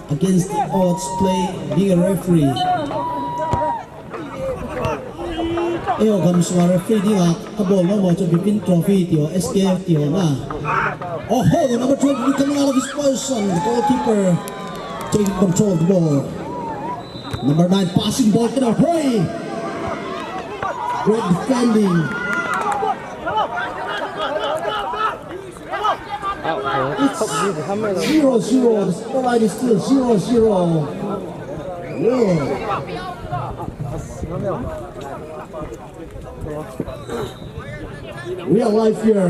against the odds play being a referee. Eiho gamsunga referee dinga kabol nom ho chu Bipin Trophy ti ho, S K F ti ho na. Oh ho, number twenty coming out of his position. The goalkeeper taking control of the ball. Number nine passing ball to the Hui. Great defending. It's zero zero. The scoreline is still zero zero. Yeah. We are live here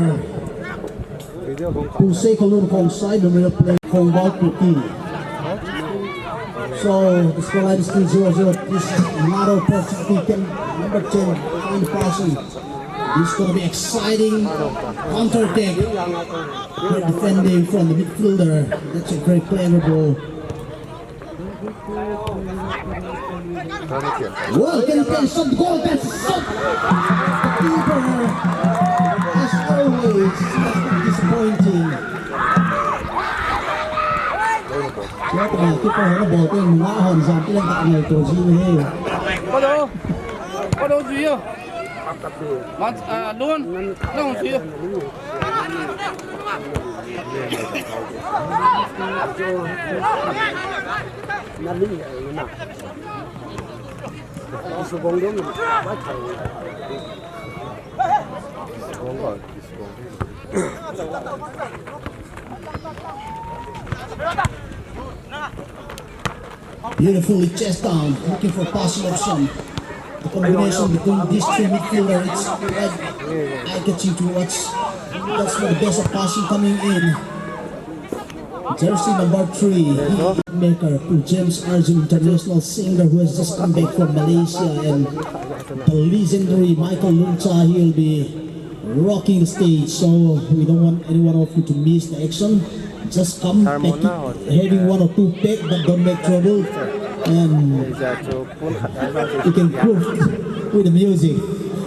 to Seikolun Khongsai Memorial Play, Khongval Kuki. So the scoreline is still zero zero. This is another opportunity. Can number ten find the person? This is gonna be exciting counter attack. Great defending from the midfielder. That's a great clever ball. Well, can he get a shot? Goal, that's a shot. Keeper, as always, disappointing. Keeper, ball ko nga hon jam ilang ka ngai to ji he. Hello. Hello, ji yo. Mat, ah, Lun. Lun, ji yo. Beautifully chest down, looking for passing option. The combination between these two midfielders, it's quite eye-catching to watch. That's for the best of passing coming in. Jersey number three, maker to James Arjun, international singer who has just come back from Malaysia, and the legendary Michael Lungcha, he will be rocking the stage. So we don't want any one of you to miss the action. Just come, pack it, having one or two pack, but don't make trouble. And you can groove with the music.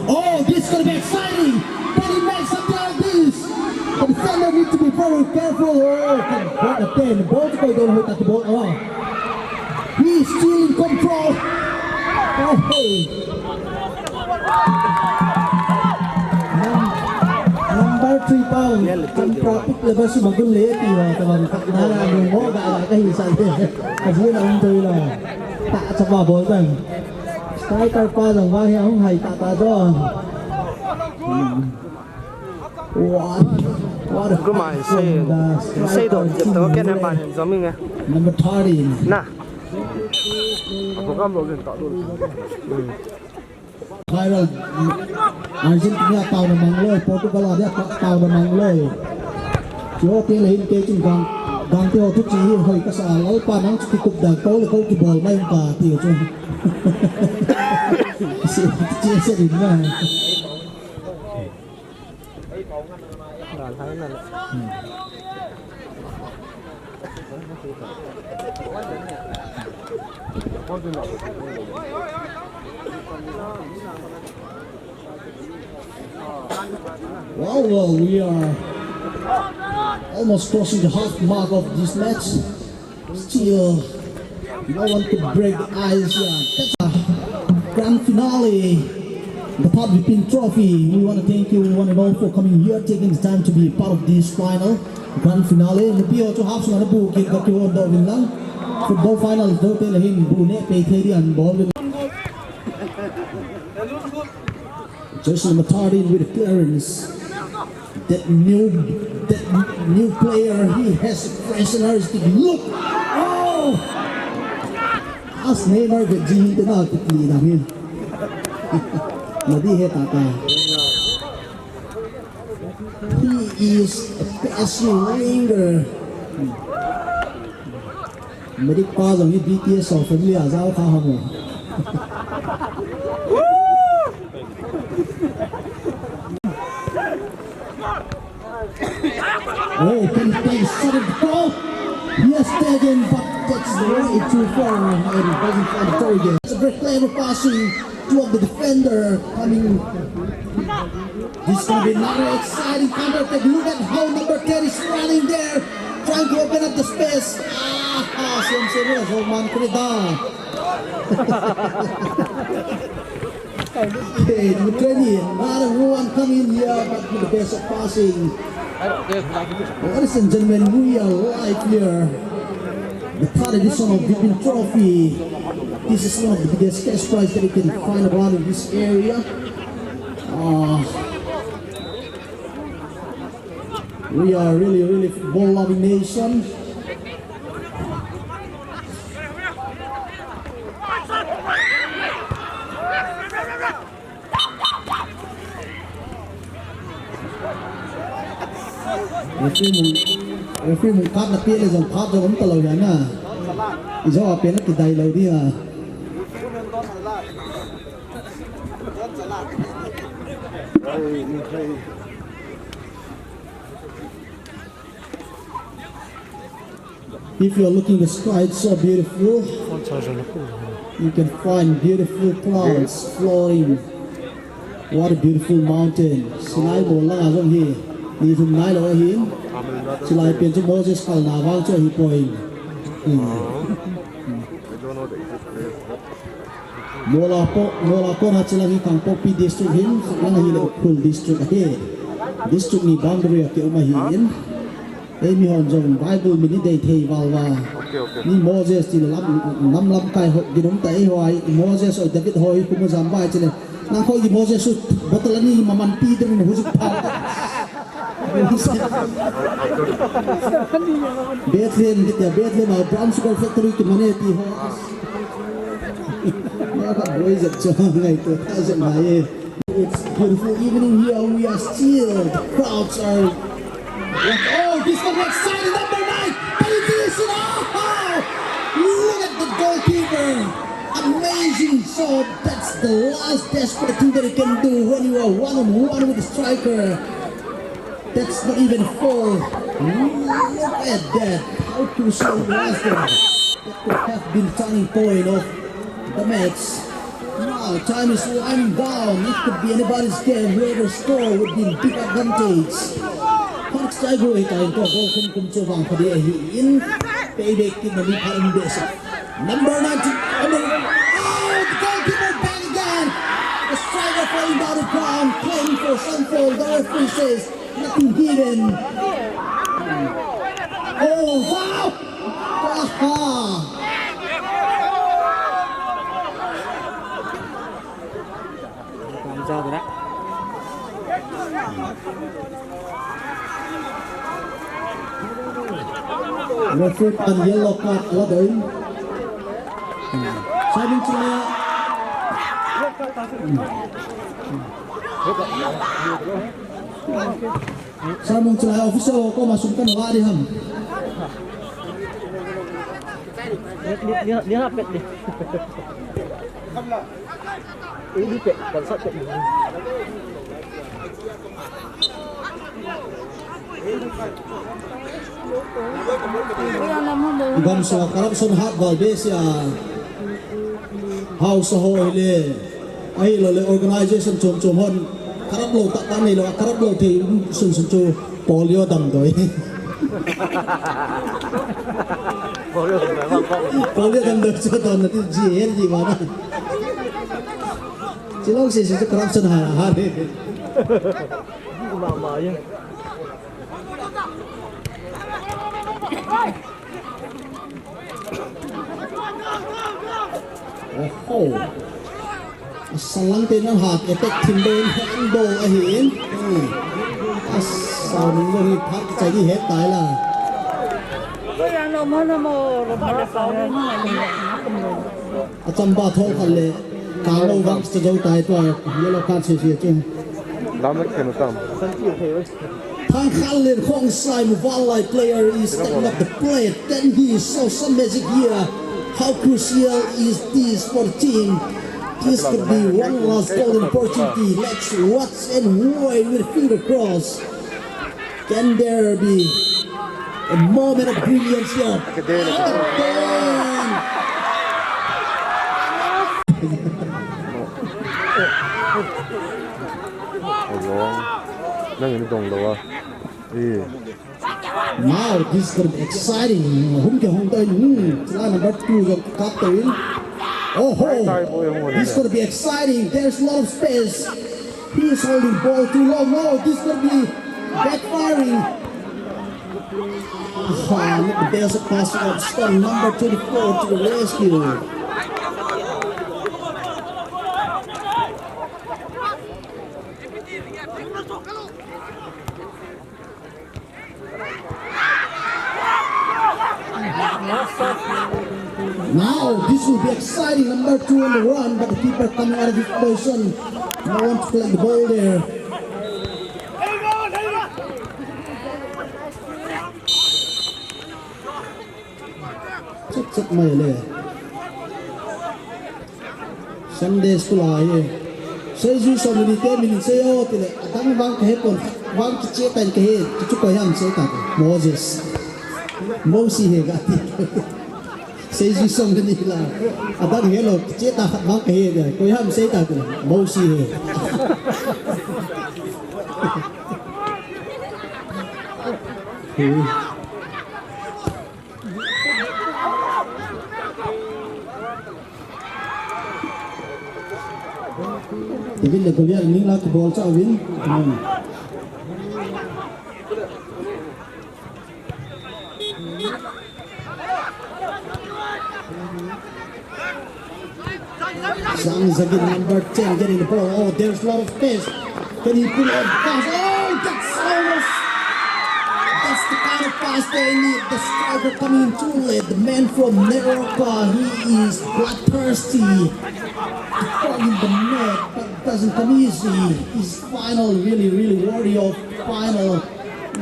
Oh, this is gonna be exciting! Can you make something like this? The defender need to be very careful. Oh, can block the ten. Ball to go, don't hit that ball. Oh. He is still in control. Oh, hey. Num-, number three pound. Kan traffic le ba su magun le ti wa ta ban khat na na mo ga ga ka hi sa le. Ka ji na um toi la. Ta cha ba bol tan. Striker pa jong ba hi hung hai ta ta jo. What? What a Guma pass from the striker, Seido, jep to, ken ban in zoming eh. Number thirteen. Na. Program lo zen ta dul. Viral. Argentina tao na mang loi, Portugal a dia tao na mang loi. Chu te le hin te chin gang, gang te ho tu chi hi hoi ka sa, Lalpa nang chu ki kup da, ko le ko ki bol mai ka ti chu. Si, si, si, si, na. Well, well, we are almost crossing the half mark of this match. Still, no one could break the ice here. That's a grand finale. The Third Vipin Trophy. We want to thank you one and all for coming here, taking the time to be part of this final grand finale. Nupi ho chu half sunga na bu kin ka kiwon do vin lang. Football final do te le hin bu ne pe thei di an bol vin. Joseph Matardin with the clearance. That new, that new player, he has a freshener's look. Oh! As Neymar get G, the now to play na him. Nadi he tata. He is a passing winger. Medic pa jong hi B T S ho family a jao kha ham o. Oh, can he sudden goal? He has taken, but that's way too far and doesn't find the target. It's a very clever passing. Two of the defender coming. This is gonna be another exciting counter attack. Look at how number ten is running there, trying to open up the space. Ah, ah, Siam Sero, so man, put it down. Okay, number twenty, another one coming here, but with the best of passing. Ladies and gentlemen, we are live here. The third edition of Vipin Trophy. This is one of the biggest cash prize that you can find around in this area. Uh, we are really, really football loving nation. Referee mun, referee mun khat na pe le jong phat jong um ta lou hi na. I jong a pe na kidai lou di a. If you are looking the sky, it's so beautiful. You can find beautiful clouds floating. What a beautiful mountain. Sinai mol langa jong hi. Ni thum nai lou ahin. Chulai pen chu Moses kalna vang chu ahi poi. Hmm. Mola po, mola kona chilang hi Kangpokpi district hin, lang hi le Ukhrul district ahi. District ni boundary a ki um ahin. Eimi hon jong Bible min i dei thei val va. Okay, okay. Ni Moses ti le lam, lam lamkai ho, ginom ta eiho a, Moses ho, David ho, kum jam vai ti le. Nang kho i Moses u bottle ani maman pi ding ni hujuk pha. Bethlehem kiti a, Bethlehem a brown sugar factory kimane ti ho. Nang kho boi jep cho ngai to ta jep ngai. It's beautiful evening here. We are still, the crowds are like, oh, this one excited, number nine, penalty is in. Oh, look at the goalkeeper. Amazing shot. That's the last desperate thing that you can do when you are one on one with the striker. That's not even foul. Look at that. How crucial was that? That could have been turning point of the match. Now, time is winding down. It could be anybody's game. Whoever score would be in big advantage. Park Saigo hita in ko goal kum kum chu vang phadi ahi in. Payback team na mi pha in basic. Number nineteen. Number, oh, the goalkeeper back again. The striker falling down the ground, playing for some foul. The referee says nothing given. Oh, wow! Aha! Referee pan yellow card la doh in. Simon Chulai. Simon Chulai official ko masuk kan wadi ham. Ni, ni, ni, ni hapet ni. Gamsung a corruption hat val behseh a, House ho hile, ahilou le organization chom chom hon corrupt lou tah tah neilou, corrupt lou thei um sun sun chu polio damdoi. Polio damdoi chu don nati ji hen ji mana. Chilou sese chu corruption ha ha re. Mama ye. Oho. Asalang te nang hat attack team den handball ahin. Hmm. Asalang lo hi phat chai di het tai la. Achamba thol khat le kalo vang cha jo tai tua yellow card sese chu. Lam le khen u tam. Thangkhanlen Khongsai, Muvanlai player is stepping up the plate. Can he show some magic here? How crucial is this for the team? This could be one last golden opportunity. Let's watch and wait with finger crossed. Can there be a moment of brilliance here? Again. Nang ini dong lo ah. Eh. Now this is gonna be exciting. Hung ke hung ta in. Hmm. Sila number two jong kap ta in. Oh ho. This is gonna be exciting. There's a lot of space. He's holding ball too long. No, this is gonna be backfiring. Ah, look, there's a pass out. Number twenty-four to the rescue. Now, this will be exciting. Number two on the run, but the keeper coming out of his position. No one to collect the ball there. Check, check, my leg. Sunday school a hi. Seijui som ni te min sei o tile, adang vang kahe pon, vang kiche tan kahe, kichu ko yang sei ta. Moses. Mosi he ga ti. Seijui som ni la. Adang he lo, kiche ta vang kahe de. Ko yang sei ta. Mosi he. He. David le Goliath ning la kibol cha uvin. Amen. Zhang Zagin, number ten, getting the ball. Oh, there's a lot of space. Can he pull off pass? Oh, that's almost, that's the kind of pass they need. The striker coming in too late. The man from Neroka, he is bloodthirsty. He caught in the net, but it doesn't come easy. His final really, really worthy of final.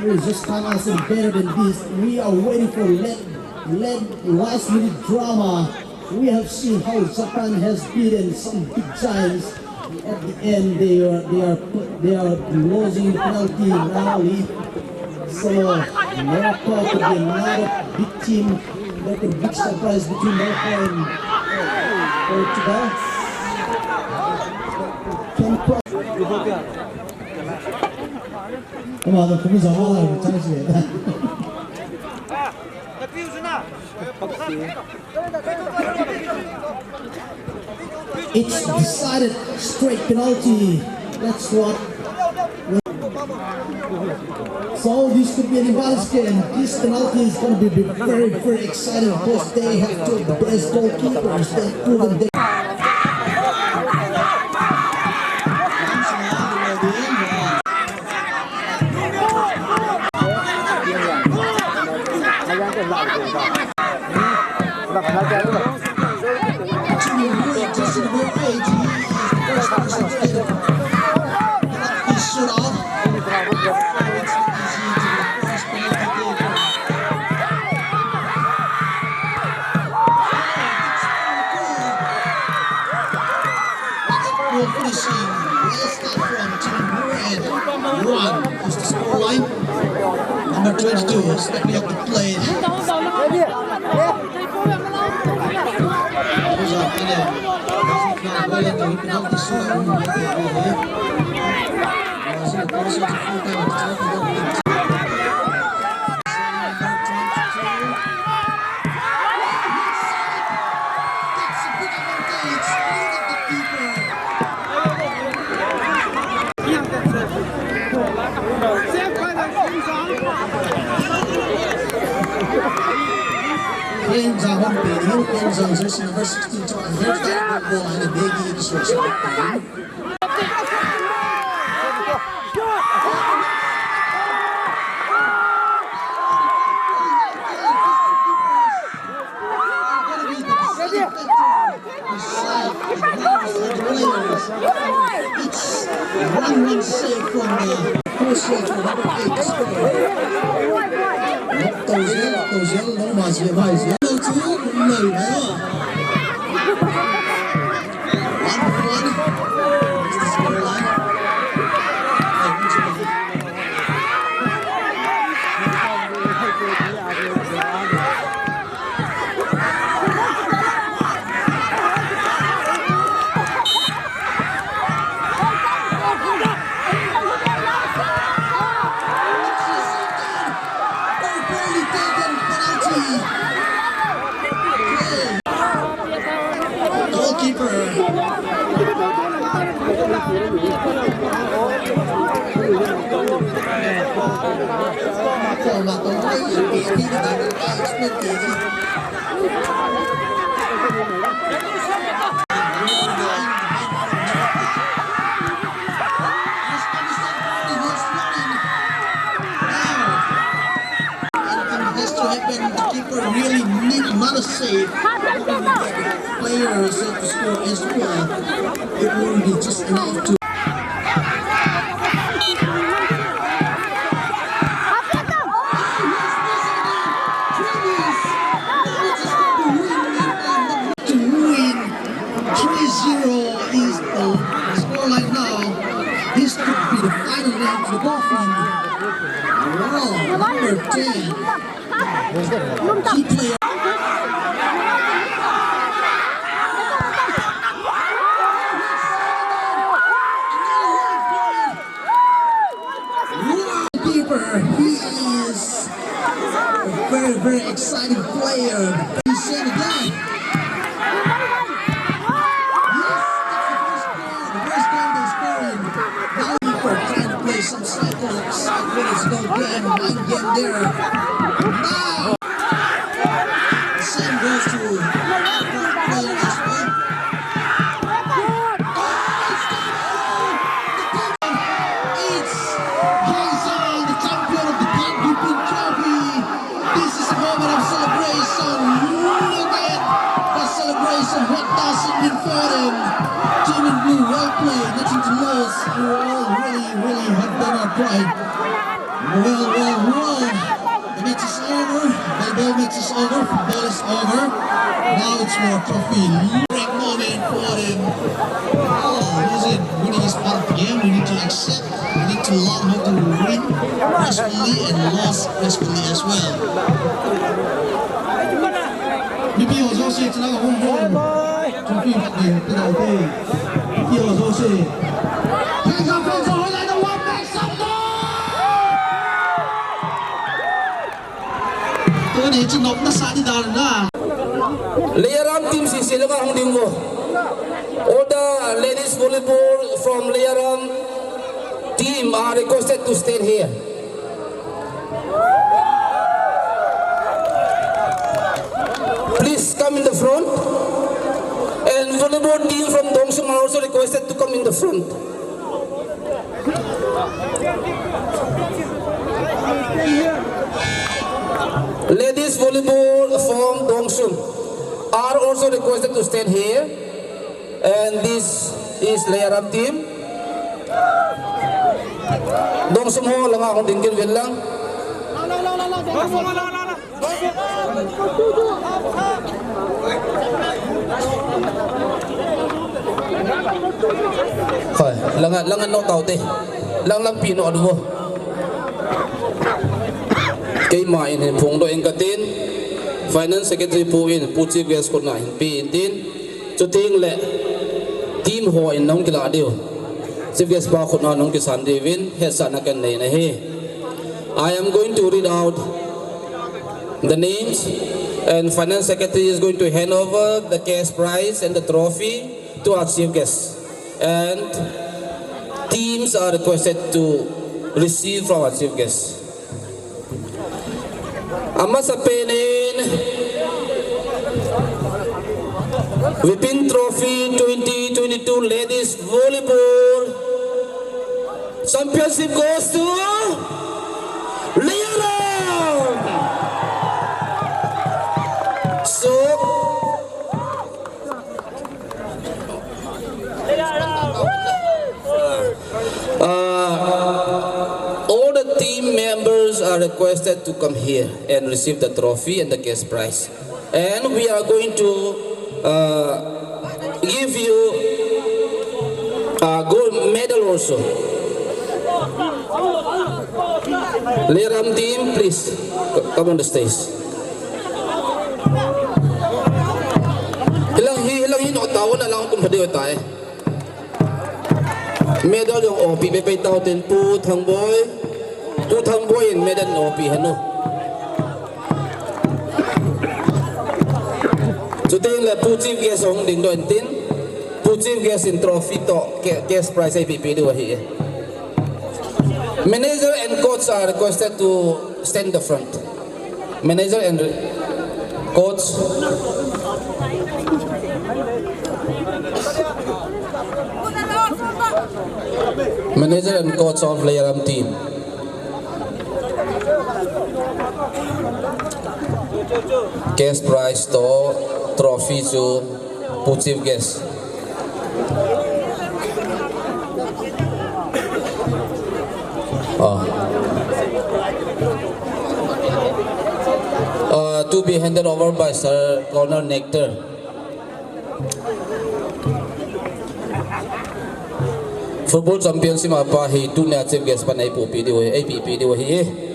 We just can't ask him better than this. We are waiting for late, late last minute drama. We have seen how Japan has beaten some big giants. At the end, they are, they are, they are losing the penalty narrowly. So Morocco could be another big team, like a big surprise between Morocco and Portugal. Can Pro- Come on, come on, come on. It's decided straight penalty. That's what. So this could be an imbalance game. This penalty is going to be very, very exciting because they have two of the best goalkeepers. They've proven they. Finishing. Well start from Timur and one is the scoreline. Number twenty-two stepping up to play. Ken Jang hon pe ding, Ken Jang jersey number sixteen, ball and a big instruction. It's one one save from the first shot for number eight to score. Tozel, Tozel, no mas, ye bhai, ye. Two, no, no. One one. It's the scoreline. Goalkeeper. Anything has to happen. The keeper really need another save. Players have to score as well. It will be just enough to. To win. Three zero is the scoreline now. This could be the final round for the Dolphin. Wow, number ten. Key player. Keeper, he is a very, very exciting player. He said again. Yes, that's the first goal. The first goal they scoring. Now keeper trying to play some psycho-, psychological game, mind game there. Now, same goes to player as well. Well played, nothing to lose. You all really, really have done a try. Well, well, well. The match is over. Volleyball match is over. Football is over. Now it's more trophy. Great moment for them. Oh, losing, winning is part of the game. We need to accept. We need to learn how to win gracefully and lose gracefully as well. Mipi ho jouse chunga hung hung. Trophy khat nei pe dau te. Mipi ho jouse. Fans ho, fans ho, hoilai na, one, make some noise! Tuni chu nopna sa di dan na. Leiaram team sese langa hung ding uvo. All the ladies volleyball from Leiaram team are requested to stand here. Please come in the front. And volleyball team from Dongsum are also requested to come in the front. Ladies volleyball from Dongsum are also requested to stand here. And this is Leiaram team. Dongsum ho langa hung ding kit uvin lang. Hoi, langa, langa no tau te. Lang lang pi no adu. Keima in hin phongdoh ing katin. Finance Secretary pu in, Pu Chief Guest khutna hin pe in tin. Chuteng le team ho in nahung kilah diu. Chief Guest pa khutna nahung kisan diuvin, hetsahna kanei ahi. I am going to read out the names, and Finance Secretary is going to hand over the cash prize and the trophy to our Chief Guest. And teams are requested to receive from our Chief Guest. Amasapen in Vipin Trophy twenty twenty-two Ladies Volleyball Championship goes to Leiaram. So, uh, all the team members are requested to come here and receive the trophy and the cash prize. And we are going to, uh, give you a gold medal also. Leiaram team, please, c-, come on the stage. Hilang hi, hilang hi no tao na lang kum phadiu tai. Medal jong opi pe pe tao tin Pu Thangboi. Pu Thangboi in medal opi hanu. Chuteng le Pu Chief Guest hung dingdoh in tin. Pu Chief Guest in trophy toh ca-, cash prize eipe pe diu ahi. Manager and coach are requested to stand the front. Manager and coach. Manager and coach of Leiaram team. Cash prize toh trophy chu Pu Chief Guest. Ah. Uh, to be handed over by Sir Colonel Nectar. Football championship a pa hi tunia Chief Guest pan eipuipi diu, eipipi diu ahi.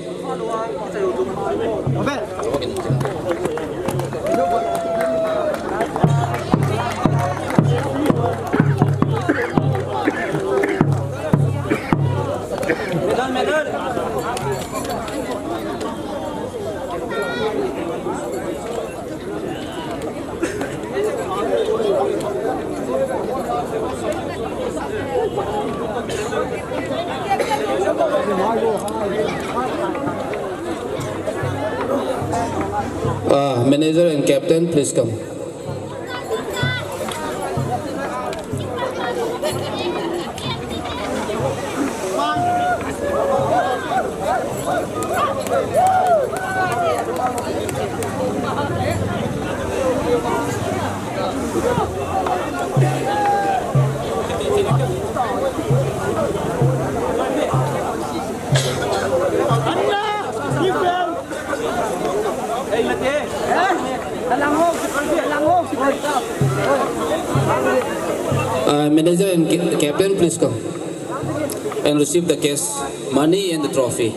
Ah, manager and captain, please come. Manager and ca-, captain, please come and receive the cash, money and the trophy.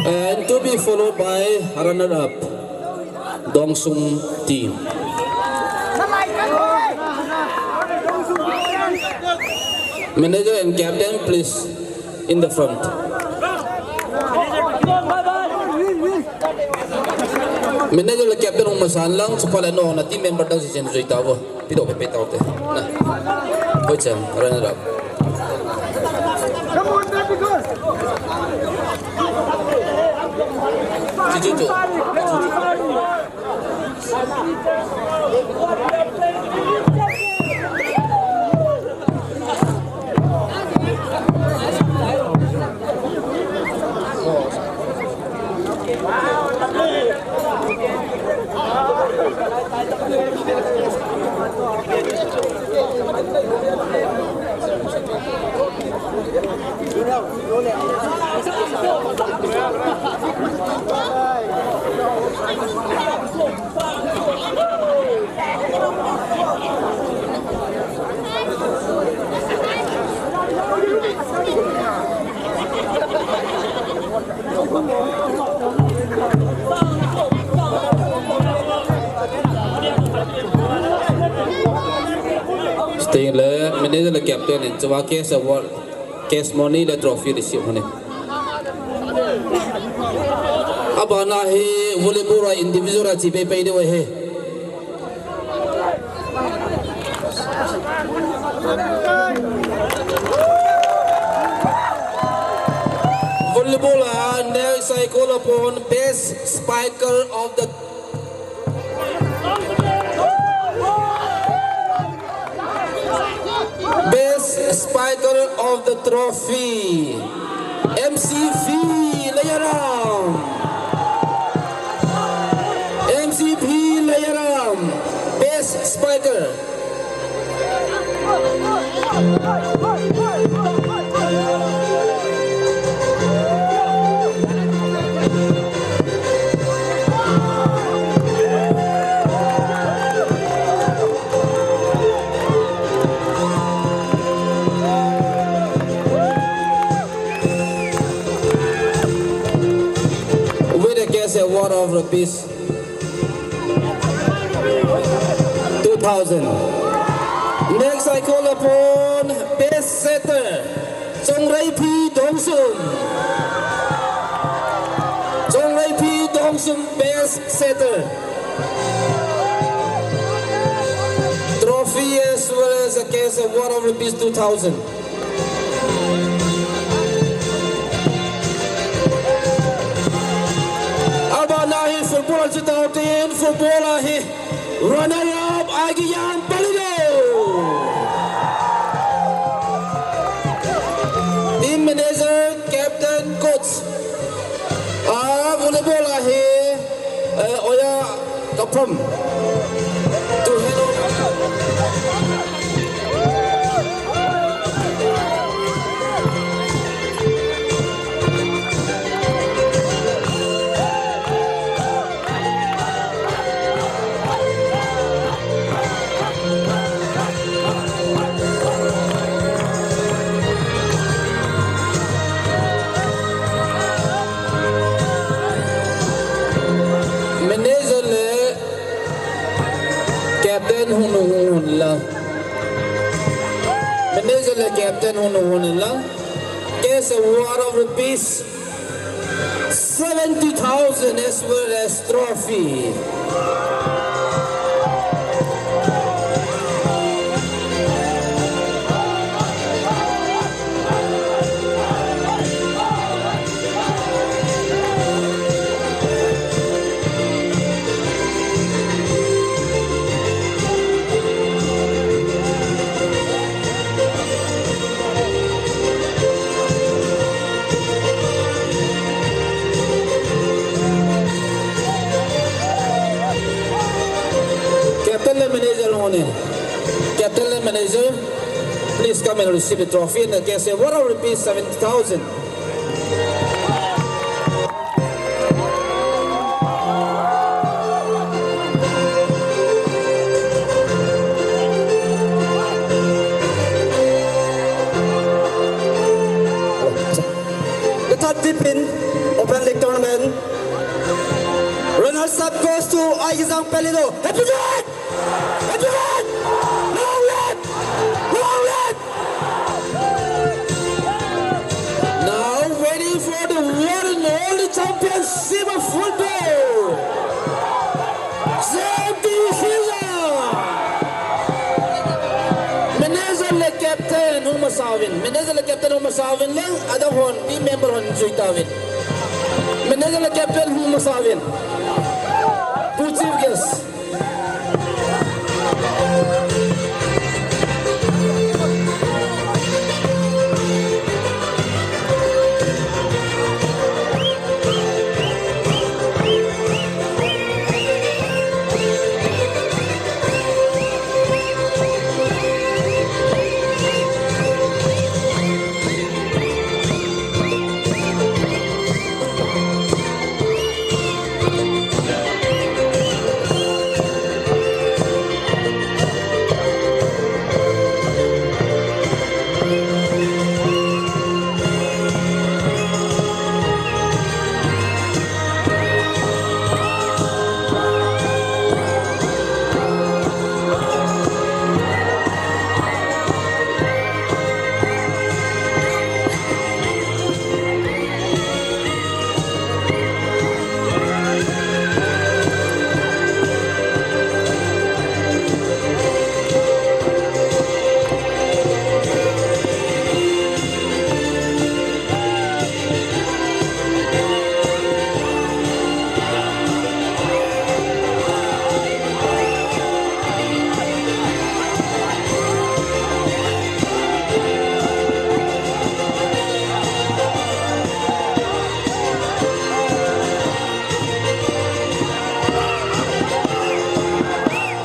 And to be followed by runner-up, Dongsum team. Manager and captain, please, in the front. Manager le captain hung masan lang, chapang le nung na team member dang si chen jui tao. Pi do pe pe tao te. Na. Hoi chang, runner-up. Chu, chu, chu. Staying le, manager le captain in, chua cash award, cash money le trophy receive hone. Abana hi volleyball a individual a chi pei pei deu ahi. Volleyball a next I call upon best spiker of the Best spiker of the trophy, M C P Leiaram. M C P Leiaram, best spiker. With a cash award of rupees two thousand. Next, I call upon best setter, Chongreiphi Dongsum. Chongreiphi Dongsum, best setter. Trophy as well as a cash award of rupees two thousand. Abana hi football chu tao tin, football a hi runner up Aigiyang Palido. Team manager, captain, coach. Ah, volleyball a hi, eh, Oya Kapam. To hello. Manager le captain hung nu hung hon lang. Manager le captain hung nu hung hon lang. Cash award of rupees seventy thousand as well as trophy. come and receive the trophy and the cash award of rupees seventy thousand. The third Vipin Open League Tournament. Runners up goes to Aigizang Pelido. Happy day! Happy day! Long live! Long live! Now waiting for the one and only championship of football. J M T Hilla. Manager le captain hung masa uvin. Manager le captain hung masa uvin lang, adang hon, team member hon jui tauvin. Manager le captain hung masa uvin. Pu chief guest.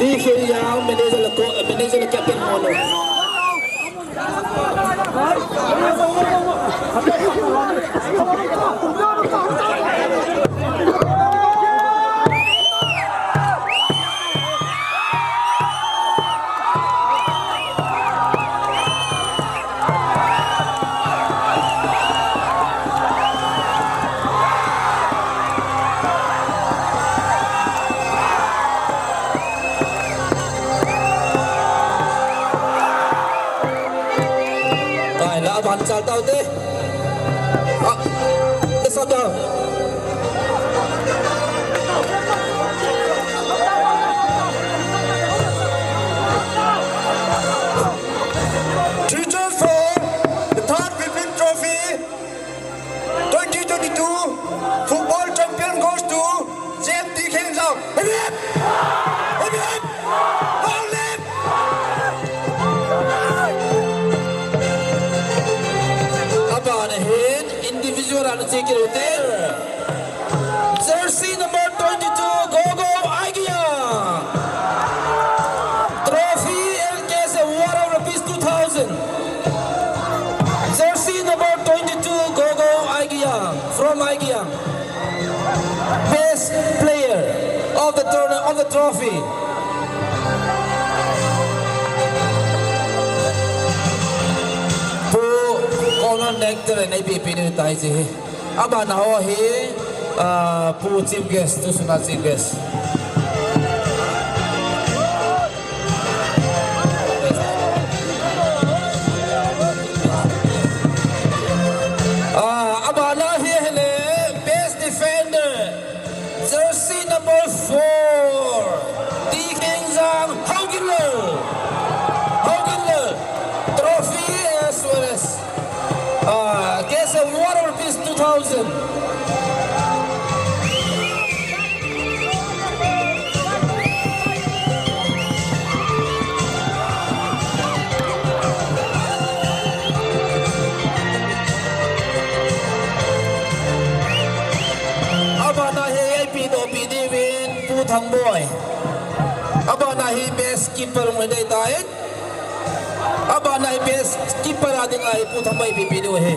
T K Yang, manager le co-, manager le captain mono. Ai, la ban chal tau te. Ah, te sa tau. Teachers for the third Vipin Trophy twenty twenty-two football champion goes to J M T Khensang. Hip, hip! Hip, hip! Long live! Abana hin individual ana che kit ute. Jersey number twenty-two, Gogo Aigiang. Trophy and cash award of rupees two thousand. Jersey number twenty-two, Gogo Aigiang, from Aigiang. Best player of the tournament, of the trophy. Pu Colonel Nectar and A P P ni tai ji. Abana ho hi, ah, Pu Chief Guest, tu suna Chief Guest. Ah, abana hi le Best Defender. Jersey number four, T Khensang, Haokip Lal. Haokip Lal. Trophy as well as, uh, cash award of rupees two thousand. Abana hi A P dopi diuvin Pu Thangboi. Abana hi best keeper ngoi dei tai. Abana hi best keeper a dinga hi Pu Thangboi ipi pe diu ahi.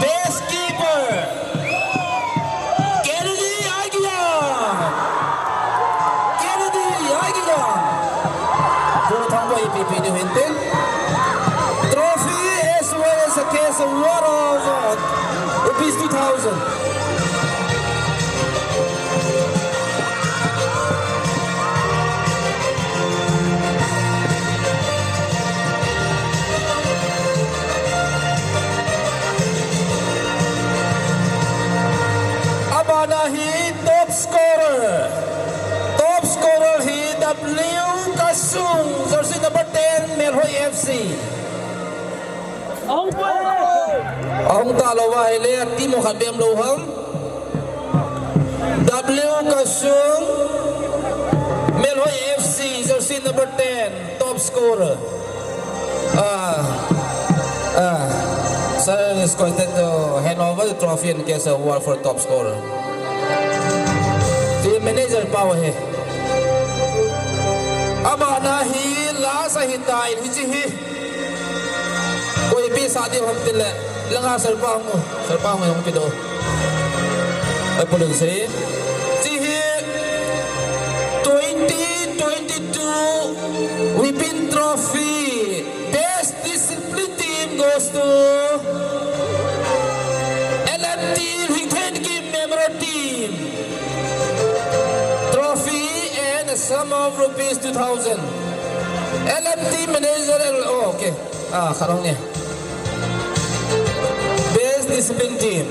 Best keeper, Kennedy Aguilar. Kennedy Aguilar. Pu Thangboi ipi pe diu ahi tin. Trophy as well as a cash award of, uh, rupees two thousand. Abana hi top scorer. Top scorer hi W Kasung, jersey number ten, Melhoi F C. Ahung talou va ahile, team ho khat bem lou ham. W Kasung, Melhoi F C, jersey number ten, top scorer. Ah, ah. Sir is requested to hand over the trophy and cash award for top scorer. Team manager pa ahi. Abana hi last ahitai, hiche hi. Koi ipi sa diu ham tile, langa Sir pa hung, Sir pa hung hung pe diu. Ai, pulun sei. Hiche hi twenty twenty-two Vipin Trophy Best Discipline Team goes to L M T Hringthenkim Memorial Team. Trophy and a sum of rupees two thousand. L M T manager, oh, okay. Ah, khat hung e. Best Discipline Team.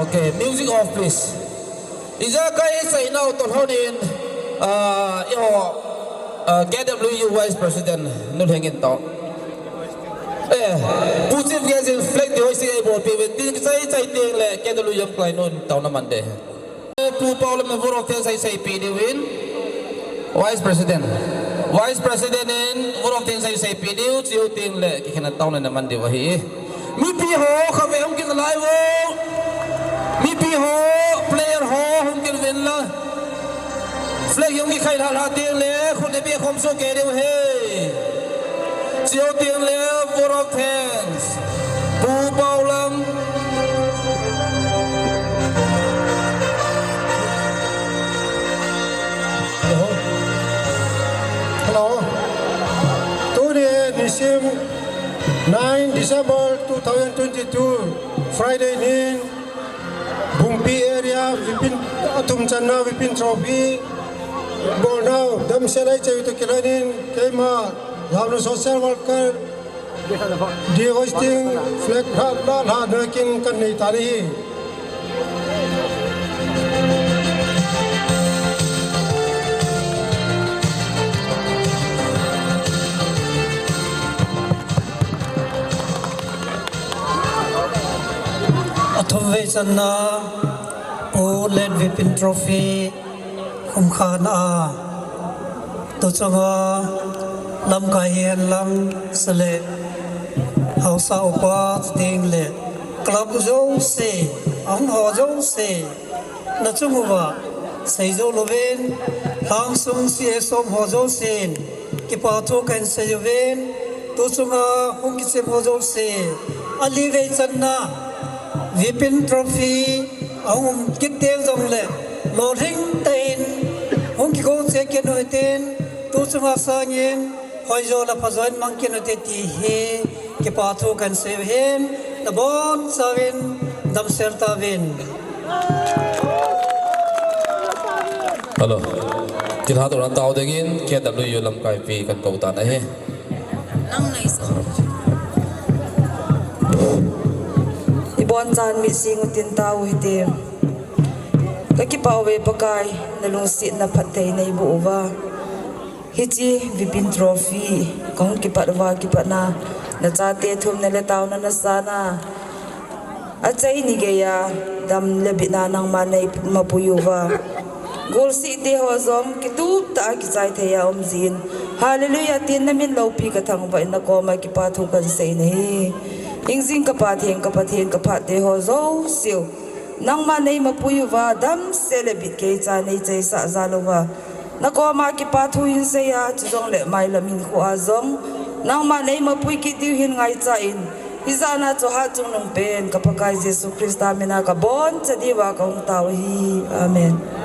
Okay, music off, please. Ijakai i chainau toh lhonin, ah, eiho, ah, K W U Vice President Nu Lhengin tao. Eh, Pu Chief Guest in flag ti hoisea eibolpeh uvin, tin kichai chai teng le K W U Lamkai nun taona man ding. Pu Paolam in vote of thanks eisei peh diuvin. Vice President. Vice President in vote of thanks eisei peh diu, chuteng le kikhenna taona na man diu ahi. Mipi ho, khatvei hung kit nalai vo. Mipi ho, player ho, hung kit uvin lang. Flag hung kikhai lhalha teng le, khut le beh khom soh kei diu ahi. Chuteng le, vote of thanks. Pu Paolam. Hello. Hello. Tuni nisim nine December two thousand twenty-two, Friday nin, Bungpi area, Vipin, athum channa Vipin Trophy bolnau damsel a ichai u toh kilhonin, keima Lamnu social worker, de hoisting flag lha, lha, lha, nakin kan nei tan ahi. Athum vei channa, Pu Let Vipin Trophy, khumkhana a, tuchunga lamkai hihen lang, sele, haosa upa chuteng le, club jouse, ahung ho jouse, nachung uva, seijou louvin, lhangsung C S O ho jousen, kipa thu kahin sei uvin, tuchunga hung kichem ho jouse, ali vei channa, Vipin Trophy, ahung um kit teng jongle, lolhing tah in, hung kigo cheh kit u hitin, tuchunga sangin, hoijo le phajo in mang kit u hite ti hi, kipa thu kahin sei u ahin, nabonchauvin, damsel tauvin. Hello. Thilha toh nang tao dingin, K W U lamkaipi kahin kou tan ahi. Ibonchan mitsi ngutin tao hite. Kakipah uve Pakai, nalungsetna phatthei neiboh uva. Hiche Vipin Trophy, kahung kipat uva, kipatna Nachate thumna le taona nasan a, achaini geiya dam le bitna nangman neimapui uva, golsehte ho jong kitup tah a kichai thei a um jin, Hallelujah tin namin loupi kathangvah in nakoma kipathu kansei nahi. Hingjing ka Pathen, ka Pathen, ka phatteho jouseu, nangman neimapui uva, damsel le bit keicha neichaisah jal uva, nakoma kipathu hinsei a, chujongle mailam hinkhoa jong nangman neimapui kit diu hin ngaicha in, hijatna chu hatchungnungpen ka Pakai Jesu Christa mina kabonchauva kahung tao ahi. Amen.